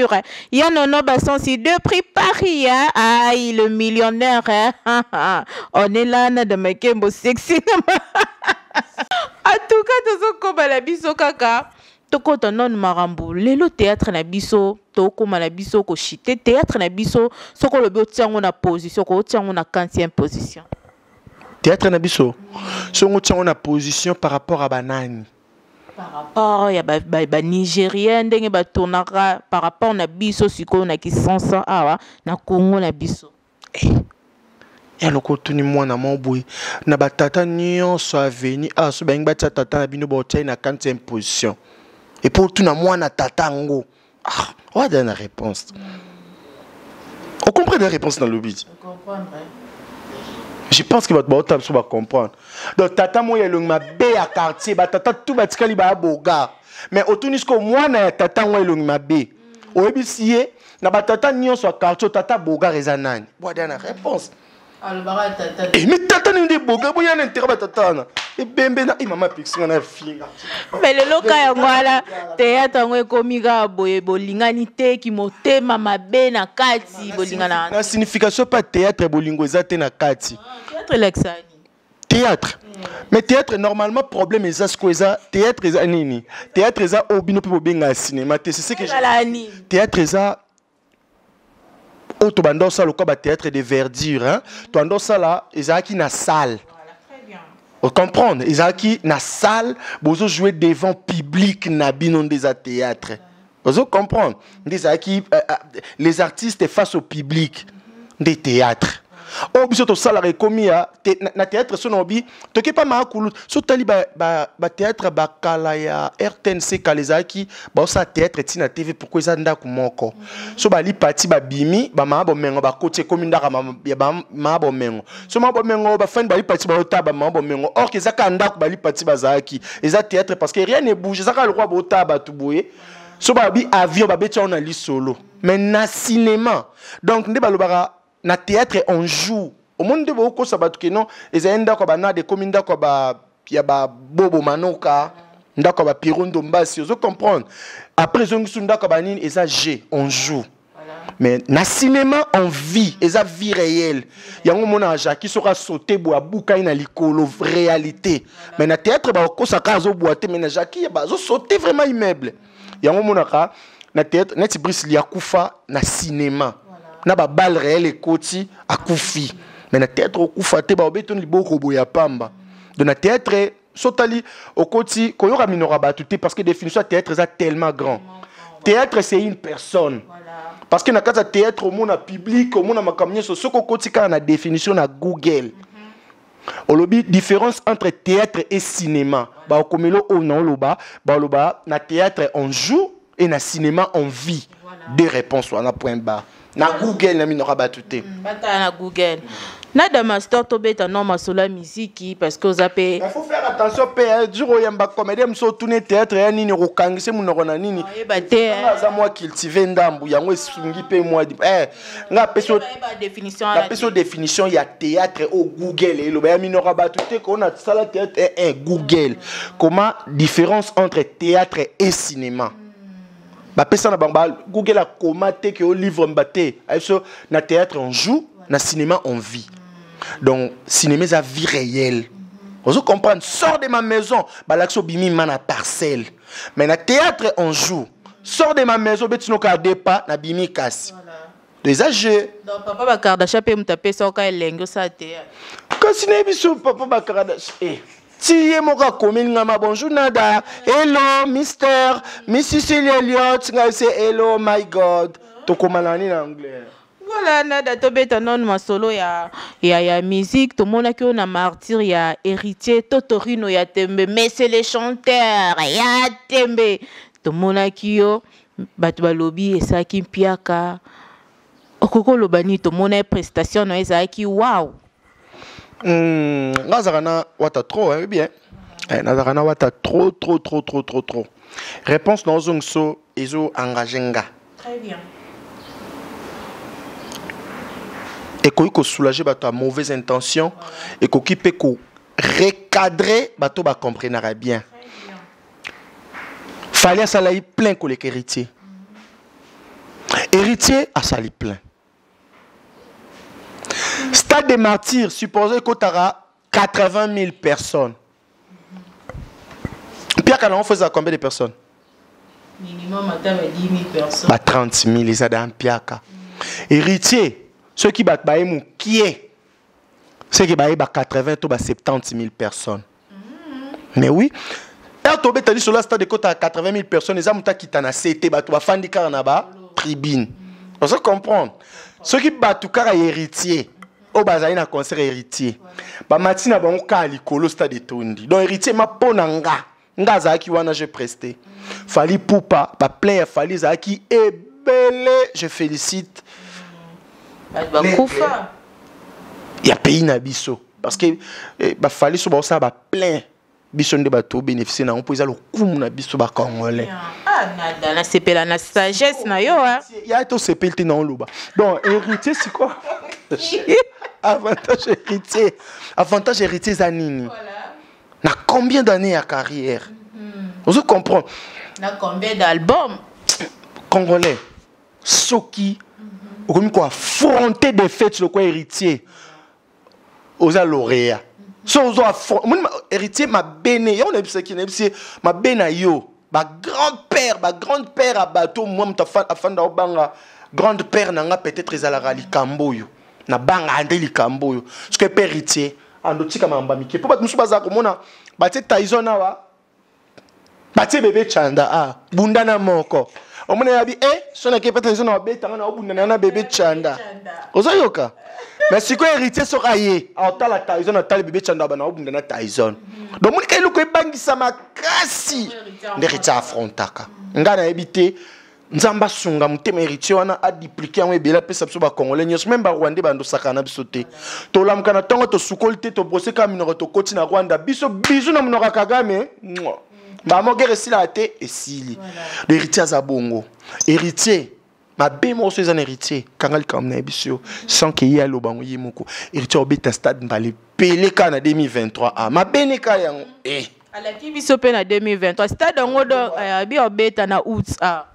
Yanono Bassonsi, depuis Paris, hein? Aïe, le millionnaire. Hein? On est là, Nada Makemba, sexy. En tout cas, tozokoma na biso kaka. Tokota non marambo. Lelo théâtre na biso, tokoma na biso koshite théâtre na biso, soko lobi otiango na position, ko otiango na 15e position. Théâtre na biso, songo tiango na position par rapport à banani? Par rapport ya banigérien, ba ndenge batournaka, par rapport na biso sikoyo na kisansa awa na Congo na biso. Ya loko otuni mwana moko boye na batata nyonso aveni awa, so balingi batia tata na bino, baotiai na 4e position. Epo otuna mwana tata yango, ah, oada na réponse. Ocomprendre la réponse na lobi ti? Je pense que bato baotala biso bacomprendre. Donc tata moko ya elongi mabe ya quartier, batata tu batikali baya bogar, mais otuni sikoyo mwana ya tata yango elongi mabe, oyebisi ye na batata nyonso ya quartier, tata bogar eza nani? Bwada na réponse. Alobaka tata. Mais tata nini nde bogar? Boya na intérêt batata wana ebembe na mama apekisi nga na finga. Mais lelo ka yango wana théâtre yango ekomi kaka boye, bolingani te, motema mabe na kati, bolingana. Na signification pa théâtre, bolingo eza te na kati. Théâtre elakisa nini? Théâtre, mais théâtre normalement problème eza sikoyo, eza théâtre eza nini? Théâtre eza oyo bino mpe bobengaka cinéma te, c'est ce que ezala nini? Théâtre eza oyo tobanda osala lokola bathéâtre de verdure, hein? Tobanda osala ezalaki na salle, ocomprendre, ezalaki na salle, bozojouer devant public na bino, nde eza théâtre. Ozo comprendre, nde ezalaki les artistes face au public, nde théâtre oyo biso tosalaka. Ekomi ya na théâtre so na obi toke pa maakulu. So totali bathéâtre bakala ya RTNC kala, ezalaki baosala théâtre ntina TV. Pourquoi? Eza ndako moko, so bali pati babimi, bamaa bomengo bakoti, ekomi ndako ya bamaa bomengo. So maa bomengo bafani bali pati baotala bamaa bomengo, or que eza kaka ndako bali pati bazalaki. Eza théâtre parce que rien ne bouge, eza kaka lokwa baotala bato boye. So babi avion babeti yango na lisolo, mais na cinéma, donc nde balobaka na théâtre on joue. Omoni nde bokokosa bato ke non, ezali ndako ya banade, ekomi ndako ya babobo manoka, ndako ya bapiro ndombasi, ozo comprendre. Après ezongisi ndako ya banini, eza jeu, on joue. Mais na cinéma on vit, eza vie réelle. Yango omonaka Jacki soki asote boye, abukai na likolo, réalité. Mais na théâtre bakosaka azobwa te, mais na Jacki bazosaute vraiment immeuble. Yango omonaka na théâtre neti Brice Lee akufa na cinéma na babale réel ekoti, akufi. Mais na théâtre okufa te, baobetoni liboko boye ya pamba. Donc na théâtre sotali okoti koyoka minoko ya bato te, parce que définition ya théâtre eza tellement grand. Théâtre, c'est une personne, parce que na kati ya théâtre omona public, omona makambo nyonso. Soki okoti kaka na définition na Google, olobi différence entre théâtre et cinéma, bakomela oyo na oloba, baloba na théâtre on joue et na cinéma on vit. Deux réponses wana, point barre. Na Google, na minoko bato te. Batala na Google. Na Damastor, tobeta no masolo ya miziki, parce que oza mpe Il faut faire attention mpe jour oyamba comédien mosusu, otuni théâtre ya nini, okokangise monoko na nini. Oyeba te. Nga aza mwa cultive ndambu, yango esungi mpe mwa nga apesi Oyeba définition wana. Napesi yo définition ya théâtre oyo Google eloba, ya minoko ya bato te. Kona sala théâtre, Google comment différence entre théâtre et cinéma. Bapesa na bango Google akoma te ke o livre mba te. Ayebi so na théâtre on joue, na cinéma on vit. Donc cinéma eza vie réelle, ozo comprendre? Sors de ma maison, balakisi obimi ma na parcelle. Mais na théâtre on joue. Sors de ma maison, obeti noka ya deux pas, nabimi. Kasi eza jeu. Donc papa Bakardasha mpe moto apesa oka elenge osala théâtre? Kasi nayebi so papa Bakardasha, ti ye moko akomeli nga ma bonjour Nada, hello Mr Mrs Elliot, ngai se hello my God, tokomana nini na anglais? Voilà, Nada, tobeta nano masolo ya musique. Tomonaki oyo na Martyr ya Héritier Totorino ya Tembe, mais c'est le chanteur ya Tembe. Tomonaki yo, bato balobi esalaki mpiaka. Okoki oloba nini? Tomona ye, prestation na yo ezalaki wow. Nga azalaka na Wata trop, hein, bien, nazalaka na Wata trop, trop, trop, trop, trop, trop. Réponse na ozongiso ezo engage nga. Très bien. Ekoki kosoulager bato ya mauvaise intention, ekoki mpe korecadrer bato bacomprenaka bien. Fally asala ye plein koleka Héritier. Héritier asali plein Stade des Martyrs, supposé ekotaka 80 000 personnes. Mpiaka nango fo ezala combien de personnes? Minimum ata ba 10 000 personnes. Ba 30 000 eza da mpiaka. Héritier, soki bato baye mokie, seke baye ba 80 to ba 70 000 personnes. Mais oui, ere tobeta lisolo ya stade ekotaka 80 000 personnes, eza moto akita na se te, bato bafandi kaka na ba tribune. Ozo comprendre? Soki bato kaka Héritier oyo bazali na concert Héritier, bamati na bango kaka likolo, stade etondi. Donc Héritier ma, mpo na nga, nga azalaki wana, je preste Fally Ipupa, baplein ya Fally ezalaki ebele. Je félicite Bato bakufa. ya pays na biso, parce que baFally so baosala baplein, biso nde bato obénéficie nango, mpo eza lokumu na biso bacongolais. Ah, Nada, nasepela na sagesse na yo, ah. Ya tosepeli te na oloba. Donc Héritier sikoyo, avantage Héritier, avantage Héritier eza nini? Na combien d'années ya carrière, ozo comprendre? Na combien d'albums? Congolais, soki okomi koaffronter défaite lokwa Héritier, oza lauréat. So ozo omoni Héritier mabene yango, nayebisaki, nayebisi ye mabe na yo, bagrand père, bagrande père ya bato. Mwa moto afanda obanga grande père na nga, peut-être ezalaka likambo oyo nabanga nde likambo oyo. Soki mpe Héritier ando tika makambo ya mike, mpo bato mosusu bazala komona batie Tyson awa, batie bebe Chanda, a bunda na moko, omona yabi e so nake mpe Tyson abetanga na obundana na bebe Chanda, ozoyoka? Mais sikoyo Héritier soki aye aotala Tyson, atali bebe Chanda, bana obunda na Tyson. Donc monika eloko ebangisa makasi nde Héritier afrontaka. Ngai nayebi te, Nzambe asunga motema Héritier wana, adupliquer yango ebele, apesa biso bacongolais nyonso, même barwandais bandosaka na biso te. Tolamuka na ntongo, tosukoli te, tobrose kaka minoko, tokoti na Rwanda, biso bizu na monoko ya Kagame, bamo guerre esilaka te, esili. Héritier aza bongo. Héritier mabe moko so eza na Héritier, kanga likambo na ye biso yo sans ke ye aloba yango ye moko. Héritier obeta stade mbala ebele kaka na 2023 a mabene kaka yango eh. Alaki biso mpe na 2023 stade yango do abi obeta na août ah.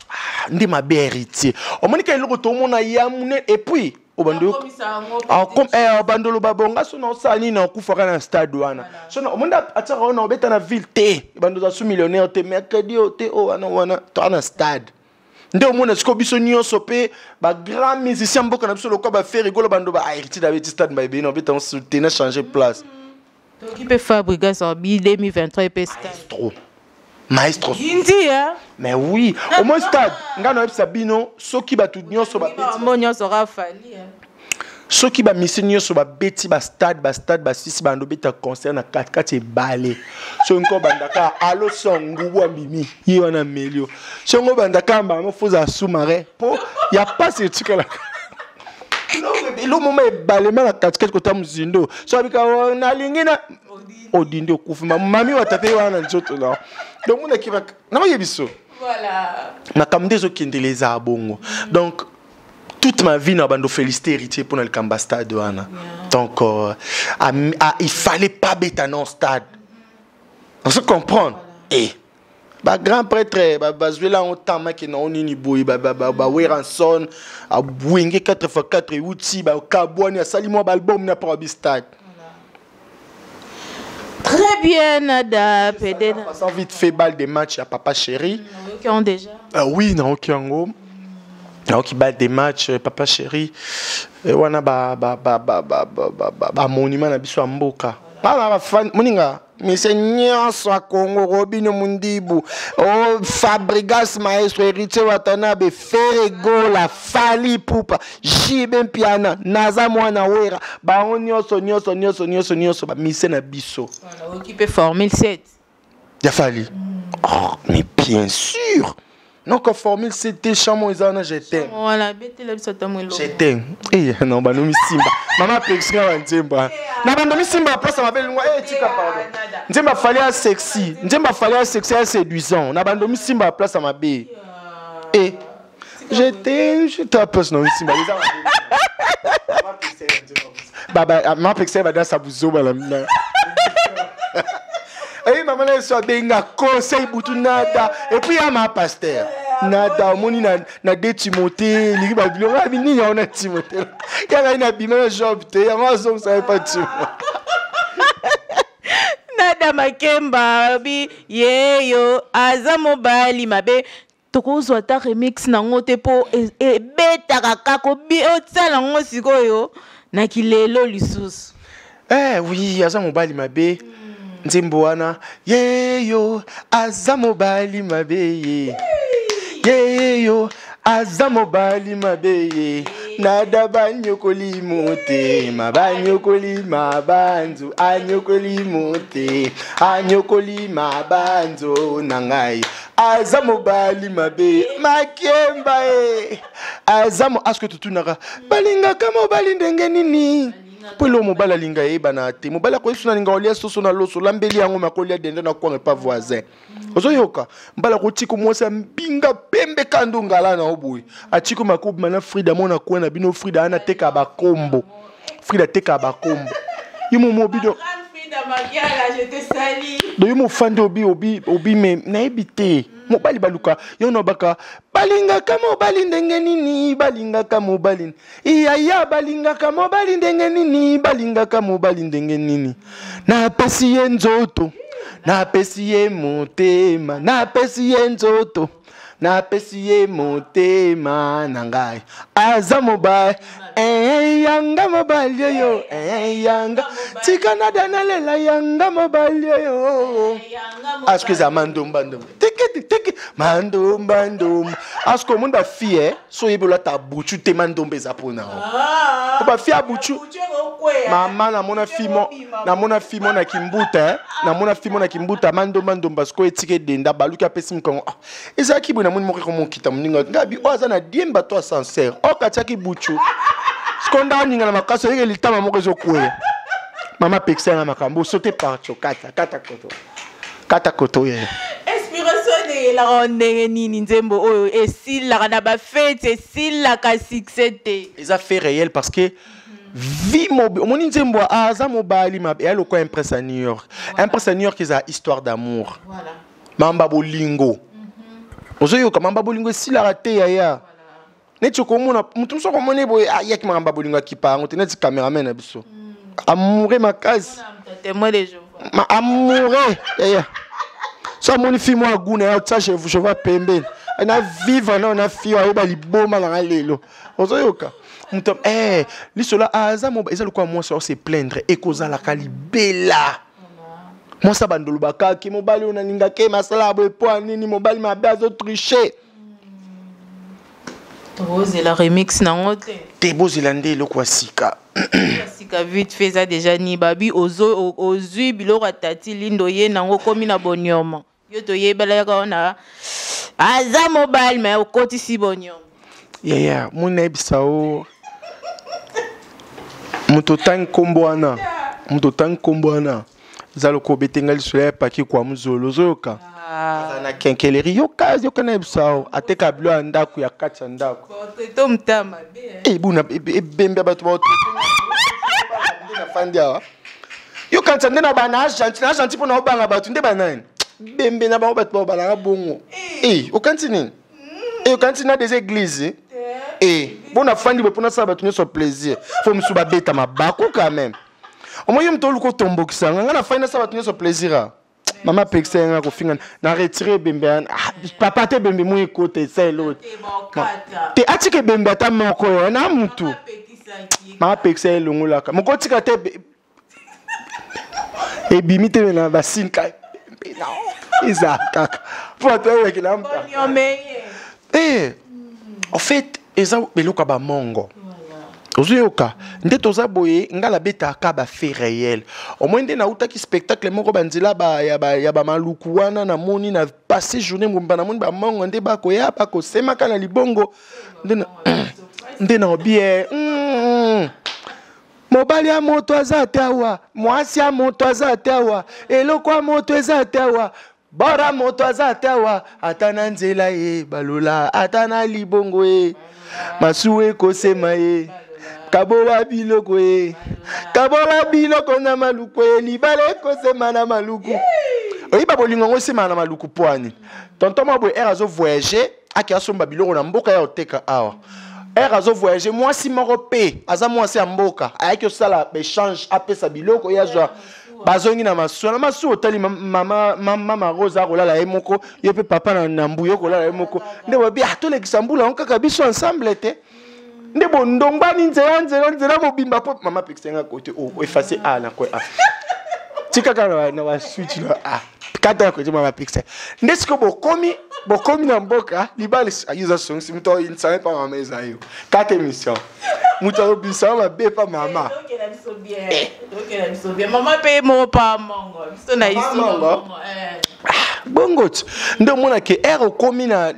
Nde mabe ya Héritier, omoni ka eloko tomona ya monene, et puis obando oloba bonga so na osala nini, okufaka na stade wana. So omoni atiaka wana, obeta na ville te, ebando oza su millionnaire te, mercredi oyo te, oyo wana wana toa na stade. Nde omona sikoyo biso nyonso mpe bagrand musicien mboka na biso lokwa baFerre Gola, bando ba Héritier dabeti stade bayebeni, obeta te na changer place. Toki mpe Fabregas abi 2023 epe stade. Maestro, maestro. Indi ya. Mais oui, au moins stade, ngai nayebisa bino, soki bato nyonso babeti Bango nyonso rafali. Soki bamisi nyonso babeti bastade, bastade basisi, bando beta concert na katikati ebale, soki nko bandaka alo son ngubu ambimi ye wana melio, soki ngo bandaka mbamo foza sous-marin mpo ya pasi etikalaka elomoma ebalema na katikati kota mozindo. So abika, oh, nalingi na odindi okufi mami wata mpe wana na nzoto na donc monaki nakoyebi so makambo nde ezokendela eza bongo. Donc toute ma vie na bando félicité Héritier pour le kamba stade wana. Donc il fallait pas beta non stade, on se comprend. Et ba grand prêtre bazwela yango tamaki na onini boye, baweranson abwenge 4x4 euti bakabwani, asali mwa baalbum na mpo abi stade. Très bien, Nada Pede. Passant vite fait balle de match à Papa Chéri. Qui ont déjà. Ah oui, naoki yango. Naoki balle de match Papa Chéri. Wana ba ba ba ba ba ba ba ba, ba monument na biso ya mboka. Ba ba fan moninga mise nyonso ya Congo, Robino Mundibu, oh, Fabregas Maestro, Héritier Watanabe, Ferre Gola, Fally Ipupa, JB Mpiana, Naza Mwana Wera, bango nyonso nyonso nyonso nyonso nyonso ba mise na biso. Voilà, occupé Formule 7. Ya Fally. Oh, mais bien sûr. Donc Formule 7 chamo eza wana, je t'aime. Voilà, betela biso ata mwelo. Je t'aime. Eh non, bano misimba. Mama apekisi nga banzemba. Na bando misimba place mabe lingwa eh tika pardon. Nzemba Fally a sexy. Nzemba Fally a sexy a séduisant. Na bando misimba place mabe. Eh je t'aime, je t'aime, non misimba. Eza baba mama apekisi ba dansa buzoba la na. Eh mama na yesu abenga conseil butu nada et puis ya ma pasteur nada omoni na na de Timothée elingi babiloko ya nini yango na Timothée yaka ye na bima na Job te yango azongisa ye pa Timothée. Nada Makemba alobi yeyo aza mobali mabe, tokozwa ata remix nango te mpo ebetaka kaka otiala yango sikoyo na kilelo lisusu. Eh oui, aza mobali mabe. Nzembo wana yeyo aza mobali mabe ye, yeyo aza mobali mabe ye, nada banyokoli motema, banyokoli mabanzu, anyokoli mote, anyokoli mabanzo na ngai, aza mobali mabe Makemba e aza mo aske totunaka balingaka mobali ndenge nini, mpo eloko mobali alinga eyebana te. Mobali akoyesu nalinga kolia soso na loso, olambeli yango makolia dende na kwanga epa voisin, ozoyoka mbala kotika mwasi ya mbinga pembe kando ngala na yo boye, atiki makobima na Frida mona kwe na bino. Frida ana teka bakombo, Frida teka bakombo ye momo obi do do yo mofandi obi obi obi me nayebi te mobali baluka yo na baka balingaka mobali ndenge nini, balingaka mobali iyaya, balingaka mobali ndenge nini, balingaka mobali ndenge nini. Napesi ye nzoto, napesi ye motema, napesi ye nzoto, napesi ye motema na ngai, aza mobali eh, yanga mobali oyo eh, yanga tika nada nalela yanga mobali oyo aske eza mandomba ndomba teke teke mandomba ndomba aske omoni bafille eh, so oyebi olata butu te, mandomba eza mpona o po bafille ya butu. Mama namona fimo, namona fimo na kimbuta eh? Namona fimo na kimbuta mandomba ndomba sikoyo etika edenda baluki apesi mokongo. Ah, ezalaki boye, namoni moko ekomokita moninga ngabi oyo aza na diemba to ascenseur oyo katiaki butu sikoyo nda aninga na makasi oyeke litama moko ezokweya. Mama apekisa nga makambo osote parcho kata kata koto kata koto ye. Inspiration eyelaka ndenge nini? Nzembo oyo esilaka na bafete, esilaka succès te. Eza fait réel parce que vie mobi omoni nzembo aza mobali mabe eya lokola Empress ya New York. Empress ya New York eza histoire d'amour. Mamba bolingo ozoyoka mamba bolingo esilaka te yaya neti okomona moto mosusu akomona boye ayaki makambo ya bolingo akipa yango te neti cameraman na biso amoure makasi. Témoin de Jéhovah. Ma amoure yaya so amoni fille moko aguna ya otya cheveux pembeni na vivre na fille ayeba liboma nanga lelo ozoyoka moto eh, lisolo aza eza lokola mwasi ao se plaindre ekozalaka libela. Mwasi abanda olobaka ke mobali oyo nalingaka ye masala ya boye mpo ya nini mobali mabe azotriche. Tozela remix nango te. Te, bozela nde eloko ya sika. Ya sika vite fait eza déjà ni babi ozwi biloko ya Tati Lindo ye nango okomi na bonioma. Yo toyebelaka wana aza mobile mais okotisi bonioma. Yaya, moni nayebisa o moto otangi nkombo wana, moto otangi nkombo wana eza lokola obetenga lisolo ya paki kwa mozolo, ozoyoka aza na kenkeleri. Yoka, yoka, nayebisa o ateka bilo ya ndako ya kati ya ndako. To motama mabe. Ebuna ebembe ya bato nde nafandi awa. Yokanisa nde na bana agenti na agenti mpo na obanga bato nde banani bembe na bango, bato baobalaka bongo. Okanisi nini? Okanisi na des églises mpo nafandi boye mpo nasala bato nyonso plaisir. Fo mosusu babeta mabaku quand même. Omoi yo moto oluka otombokisanga nga, nafandi nasala bato nyonso plaisir. A mama apekisa ye nga kofinga na retire ebembe wana. Ah, papa te, ebembe mo ekota esa eloko te, atika ebembe ata moko yo na mutu. Mama apekisa ye, elongolaka moko tika te, ebimi te na basinka ebembe na eza kaka mpo bato bayebaki na mutu. En fait eza eloko ya bamongo, ozoyoka nde toza boye. Nga nabetaka bafaits réels. Omoi nde nautaki spectacle moko banzela ya bamaluku wana, namoni na passé journée mobimba, namoni bamongo nde bakoya bakosemaka na libongo nde na obi mobali ya moto aza te awa, mwasi ya moto aza te awa, eloko ya moto eza te awa, bora moto aza te awa, ata na nzela ye balola, ata na libongo ye masuwa ekosema ye, kabola biloko ye, kabola biloko na maluku ye, libala ekosema na maluku. Oyeba bolingo yango esemaka na maluku poani. Tonton mwa boye ere azovoyage, ake asomba biloko na mboka ya oteka awa. Ere azovoyage, mwasi moko mpe aza mwasi ya mboka, ayaki osala baéchange, apesa biloko ye azwa. Bazongi na masuwa, na masuwa otali mama, mama Rose akolala ye moko, ye mpe papa na mbuyi okolala ye moko. Nde babi ah, tolekisa mbula yango kaka biso ensemble te. Nde bondongwani nzela nzela nzela mobimba mpo mama apekisa nga kote o efface a na kwe a tika kaka na baswitch na a kata ya kote. Mama apekisa nde sikoyo bokomi na mboka, libala eza songisi. Moto ayinisanga mpa mama eza yo kata émission, moto akobisa mabe mpa mama. Mama mpe moko pa mongo biso na iso bongo ti nde omonake ere okomi na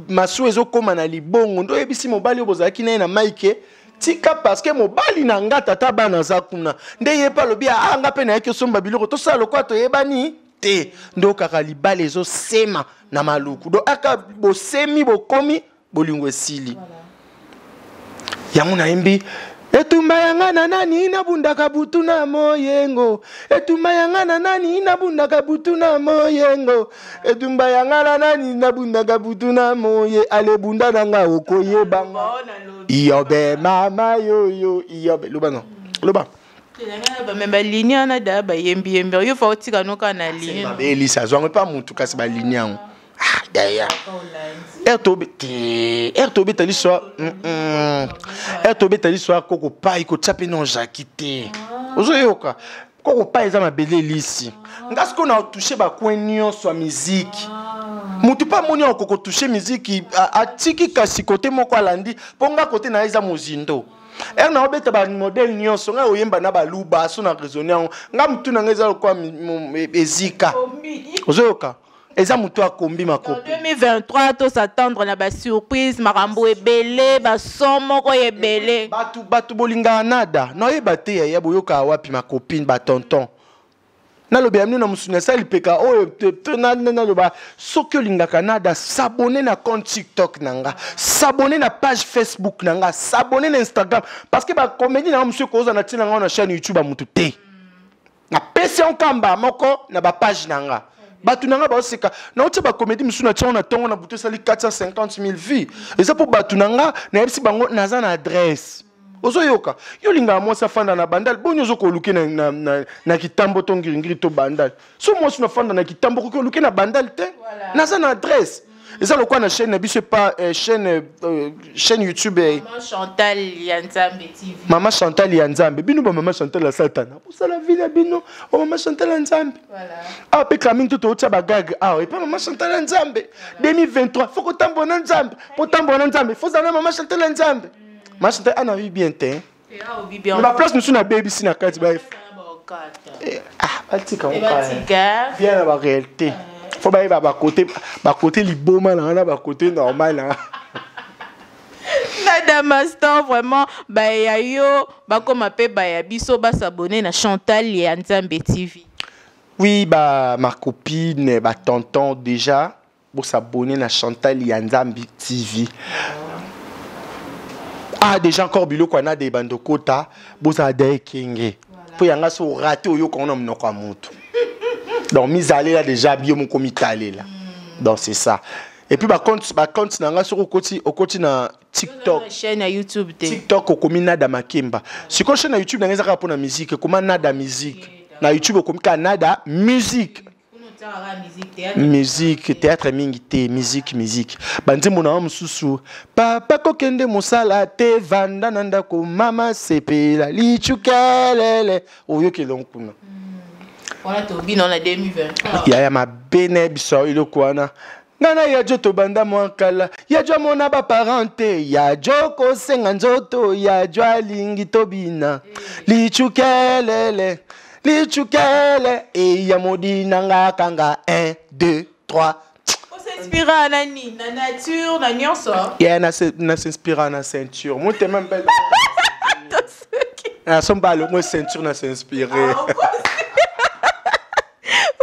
masuwa, ezokóma na libongo, nde oyebisi mobali oyo bozalaki na ye na maike tika, parce que mobali na nga tata bana aza kuna. Nde ye mpe alobi a nga mpe nayaki osomba biloko, tosala lokola toyebani te. Nde okaka libala ezosema na maluku. Do aka bosemi, bokomi bolingo esili. Yango nayembi etumba yanga na nani, nabundaka butu na moyengo, etumba yanga na nani, nabundaka butu na moyengo, etumba yanga na nani, nabundaka butu na moye. Alebunda na nga okoyebanga iyobe mama yoyo iyobe. Loba no, loba. Me balini wana da bayembiyembi yo fa otika noka na ligne. Babelisa azwango mpa mutu, kasi balini yango. Ah, daya ere tobeta liso, ere tobeta liso ya koko pai kotia mpe non jaki te. Ozoyoka koko pai eza mabele elisi. Nga sikoyo na otouche bacoin nyonso ya miziki. Motu mpe amoni akoki kotouche miziki, atiki kasi kote moko alandi mpo nga kote na ye eza mozindo. Ere na obeta bamodele nyonso, ngai oyemba na baluba so na raisonne yango. Nga motu na ngai eza lokola ezika, ozoyoka, eza motu akombi makopi. 2023 tos'attendre na basurprise, makambo ebele, bason moko ebele. Bato bolingaka nada naoyeba te yaya, boyokaka wapi macopine, batonton? Nalobela bino na mosuni asala lipeka oyo. Naloba soki olingaka nada, s'abonne na compte TikTok na nga, s'abonne na page Facebook na nga, s'abonne na Instagram, parce que bacomédie na nga mosusu ekozala na ntina nga na chaîne YouTube ya motu te. Napesi yango kamba moko na bapage na nga. Bato na nga baoseka, naotia bacomédie mosusu na tiango na ntongo na butu, esali 450 000 vues. Eza mpo bato na nga nayebisi bango naza na adresse. Ozoyoka, yo olingaka mwasi afanda na Bandal, boni ozokoluke na kitambo to Ngiringiri to Bandal? So mwasi nafanda na kitambo, koki oluke na Bandal te. Naza na adresse. Eza lokola na chaîne na biso epa chaîne, chaîne YouTube. Mama Chantal ya Nzambe TV. Mama Chantal ya Nzambe. Bino ba Mama Chantal ya Satana. Bosala vie na bino. O Mama Chantal ya Nzambe. Voilà. Ah, pe Clamine tout otia ba gag. Ah, et pas Mama Chantal ya Nzambe. 2023, faut ko tambola na Nzambe. Po tambola na Nzambe. Faut zala Mama Chantal ya Nzambe. Mama Chantal ana vi bien te. Bien. Ba place musu na baby si na kati ba. Ah, batika batika. Bien na ba réalité. Faut ba ba côté ba côté liboma na na ba côté normal na. Nada Master vraiment ba ya yo bakoma pe ba ya biso ba s'abonner na Chantal ya Nzambe TV. Oui, ba ma copine, ba tonton déjà pour s'abonner na Chantal ya Nzambe TV. Ah déjà encore biloko na de bandokota boza de kenge. Po yanga so raté oyo kona mnoko ya moto. Donc mizale là déjà bio moko mitale là. Donc c'est ça. Et puis ba compte nanga soko okoti okoti na TikTok. Chaîne ya YouTube te. TikTok okomi Nada Makemba. Siko chaîne ya YouTube nanga ezaka pona musique, koma Nada musique. Na YouTube okomi ka Nada musique. Musique, théâtre mingi te, musique, musique. Banzembo na mususu, papa kokende mosala te, vanda na ndako, mama sepela, lichukelele. Oyoki donc kuna. Wana tobina na 2023. Ya ya mabene biso eloko wana. Ngana ya jo tobanda mwa kala, ya jo amona ba parent te, ya jo kosenga nzoto, ya jo alingi tobina. Lichukelele, lichukele, e ya modi nanga kanga 1, 2, 3. On s'inspira na nini? Na nature, na nyonso? Yeah, na se, na s'inspira na ceinture. Moi, t'es même belle. Na somba le mot ceinture na s'inspirer. Ah,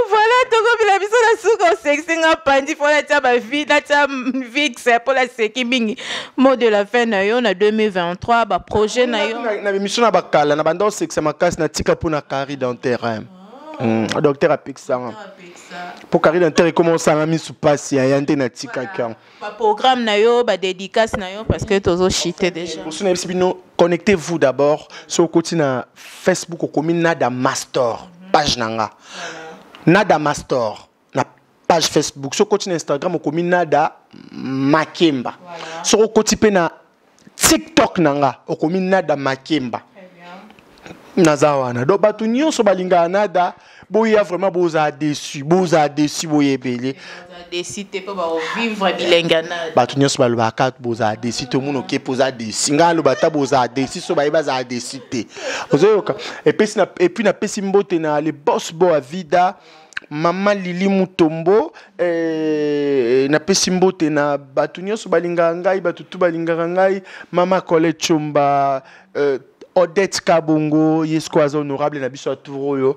voilà, tokomi na biso na suka osekisi nga pandi mpo natia ba vie, natia vix mpo naseki mingi. Mot de la fin na yo na 2023, ba projet na yo. Na émission na bakala, na banda osekisa makasi na tika mpo na carie dentaire. Docteur apekisa nga. Mpo carie dentaire ekoma osanga misu pasi ya ya nde na tikaki yango. Ba programme na yo, ba dédicace na yo parce que tozo chiter déjà. Bosu na yebisi bino, connectez-vous d'abord. So okoti na Facebook okomi Nada Master, page na nga. Nada Master na page Facebook. So okoti na Instagram okomi Nada Makemba. So okoti pe na TikTok na nga okomi Nada Makemba. Naza wana. Donc bato nyonso balingaka Nada, boya vraiment boza déçu, boza déçu boyebele. Boza déçu te po ba vivre bilenge ya Nada. Bato nyonso balobaka boza déçu te, omona oke poza déçu. Nga aloba ta boza déçu, so bayeba za déçu te. Ozoyoka. Et puis na, et puis na pesi mbote na le boss bo a vida. Mama Lili Mutombo, na pesi mbote na bato nyonso balingaka ngai, bato tu balingaka ngai, Mama Colette Chomba, Odette Kabongo, Yesko aza honorable na biso ya tour oyo,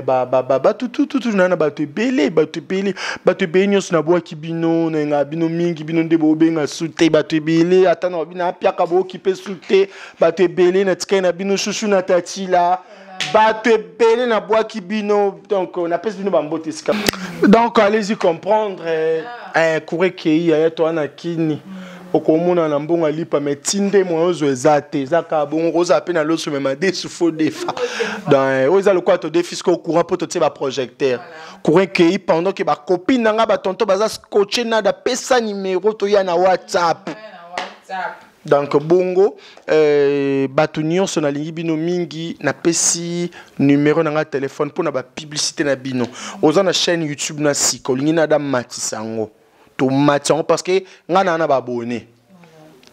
ba, ba, ba, ba, tu, tu, tu, tu, na, na bato ebele, bato ebele, bato ebele nyonso na bwaki bino, na nga bino mingi, bino nde bobenga su te, bato ebele, ata na bino apiaka bokipe su te, bato ebele na tikali na bino chuchu na tatila, bato ebele na bwaki bino, donc na pesi bino ba mbote esika. Donc allez-y comprendre, courez kei, ya to na kini. Okomona na mbongo alipa, mais tinde mwa ozo eza te, eza ka bongo, oza pe na loso, mais ma desu fo defa. Donc oyo eza lokola to defi siko courant po totie ba projecteur. Courant kei pendant que ba copine nanga ba tonton baza scotché na da pesa numéro to ya na WhatsApp. Donc bongo, bato nyonso nalingi bino mingi, napesi numéro na nga téléphone mpona ba publicité na bino. Oza na chaîne YouTube na sika, olingi na da matisa yango. To matisa yango parce que nga na na ba abonné.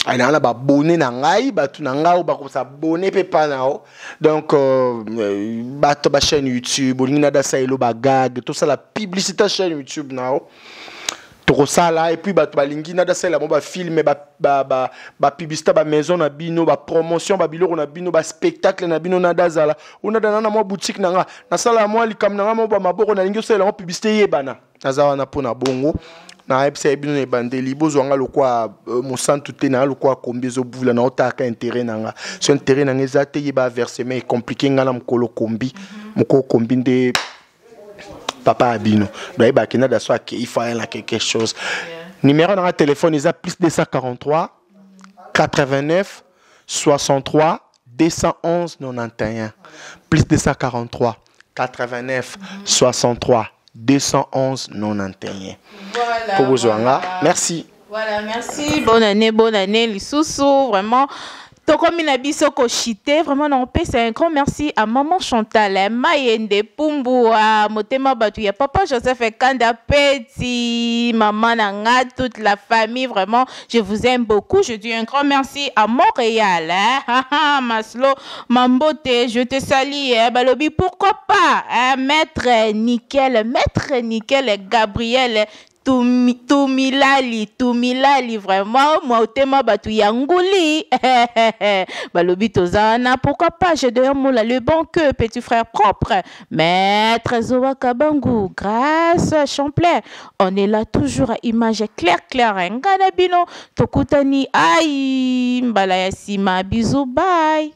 Ay, na na ba abonné na ngai, bato na ngai oyo bakosabonné pe pa na yo. Donc bato ba chaîne YouTube, olingi na da saelo ba gag, tosala publicité chaîne YouTube na yo. Tokosala, et puis bato balingi na da saela mo ba film, ba, ba, ba, ba publicité ba maison na bino, ba promotion ba biloko na bino, ba spectacle na bino na da zala. Ona da na mwa boutique na nga, na sala mwa likam na nga mo ba maboko na lingi osala mo publicité yebana. Naza wana pona bongo. Na yebisa bino na ebandeli, bozwa nga lokwa mosantu te, na lokwa kombi ezobula, na otaka intérêt na nga. So intérêt na nga eza te, yeba versement est compliqué nga na mokolo kombi. Mokolo kombi nde papa ya bino. Donc, yeba ke nada so ake, il faut aller na quelque chose. Numéro na nga téléphone eza plus 243 89 63 211 91. Plus 243 89 63 211 91 voilà, po bozwa nga. Merci. Voilà, merci. Bonne année, bonne année lisusu, vraiment. Tokomi na biso koshite. Vraiment, napesa un grand merci à maman Chantal Mayende Pumbu, à motema bato ya papa Joseph Kanda Petit, maman na nga, toute la famille, vraiment, je vous aime beaucoup. Je dis un grand merci à Montréal, hein? Maslo Mambote, je te salue, hein? Balobi, pourquoi pas, hein? Maître Nickel, maître Nickel Gabriel Tumilali, Tumilali, vraiment, motema bato ya nguli. Balobi tozana, pourquoi pas, je donne mola le bon que petit frère propre, maître Zoa Kabangu, grâce Champlain, on est là toujours à image claire claire. Ngana bino tokutani, ai mbala ya sima, bisous, bye.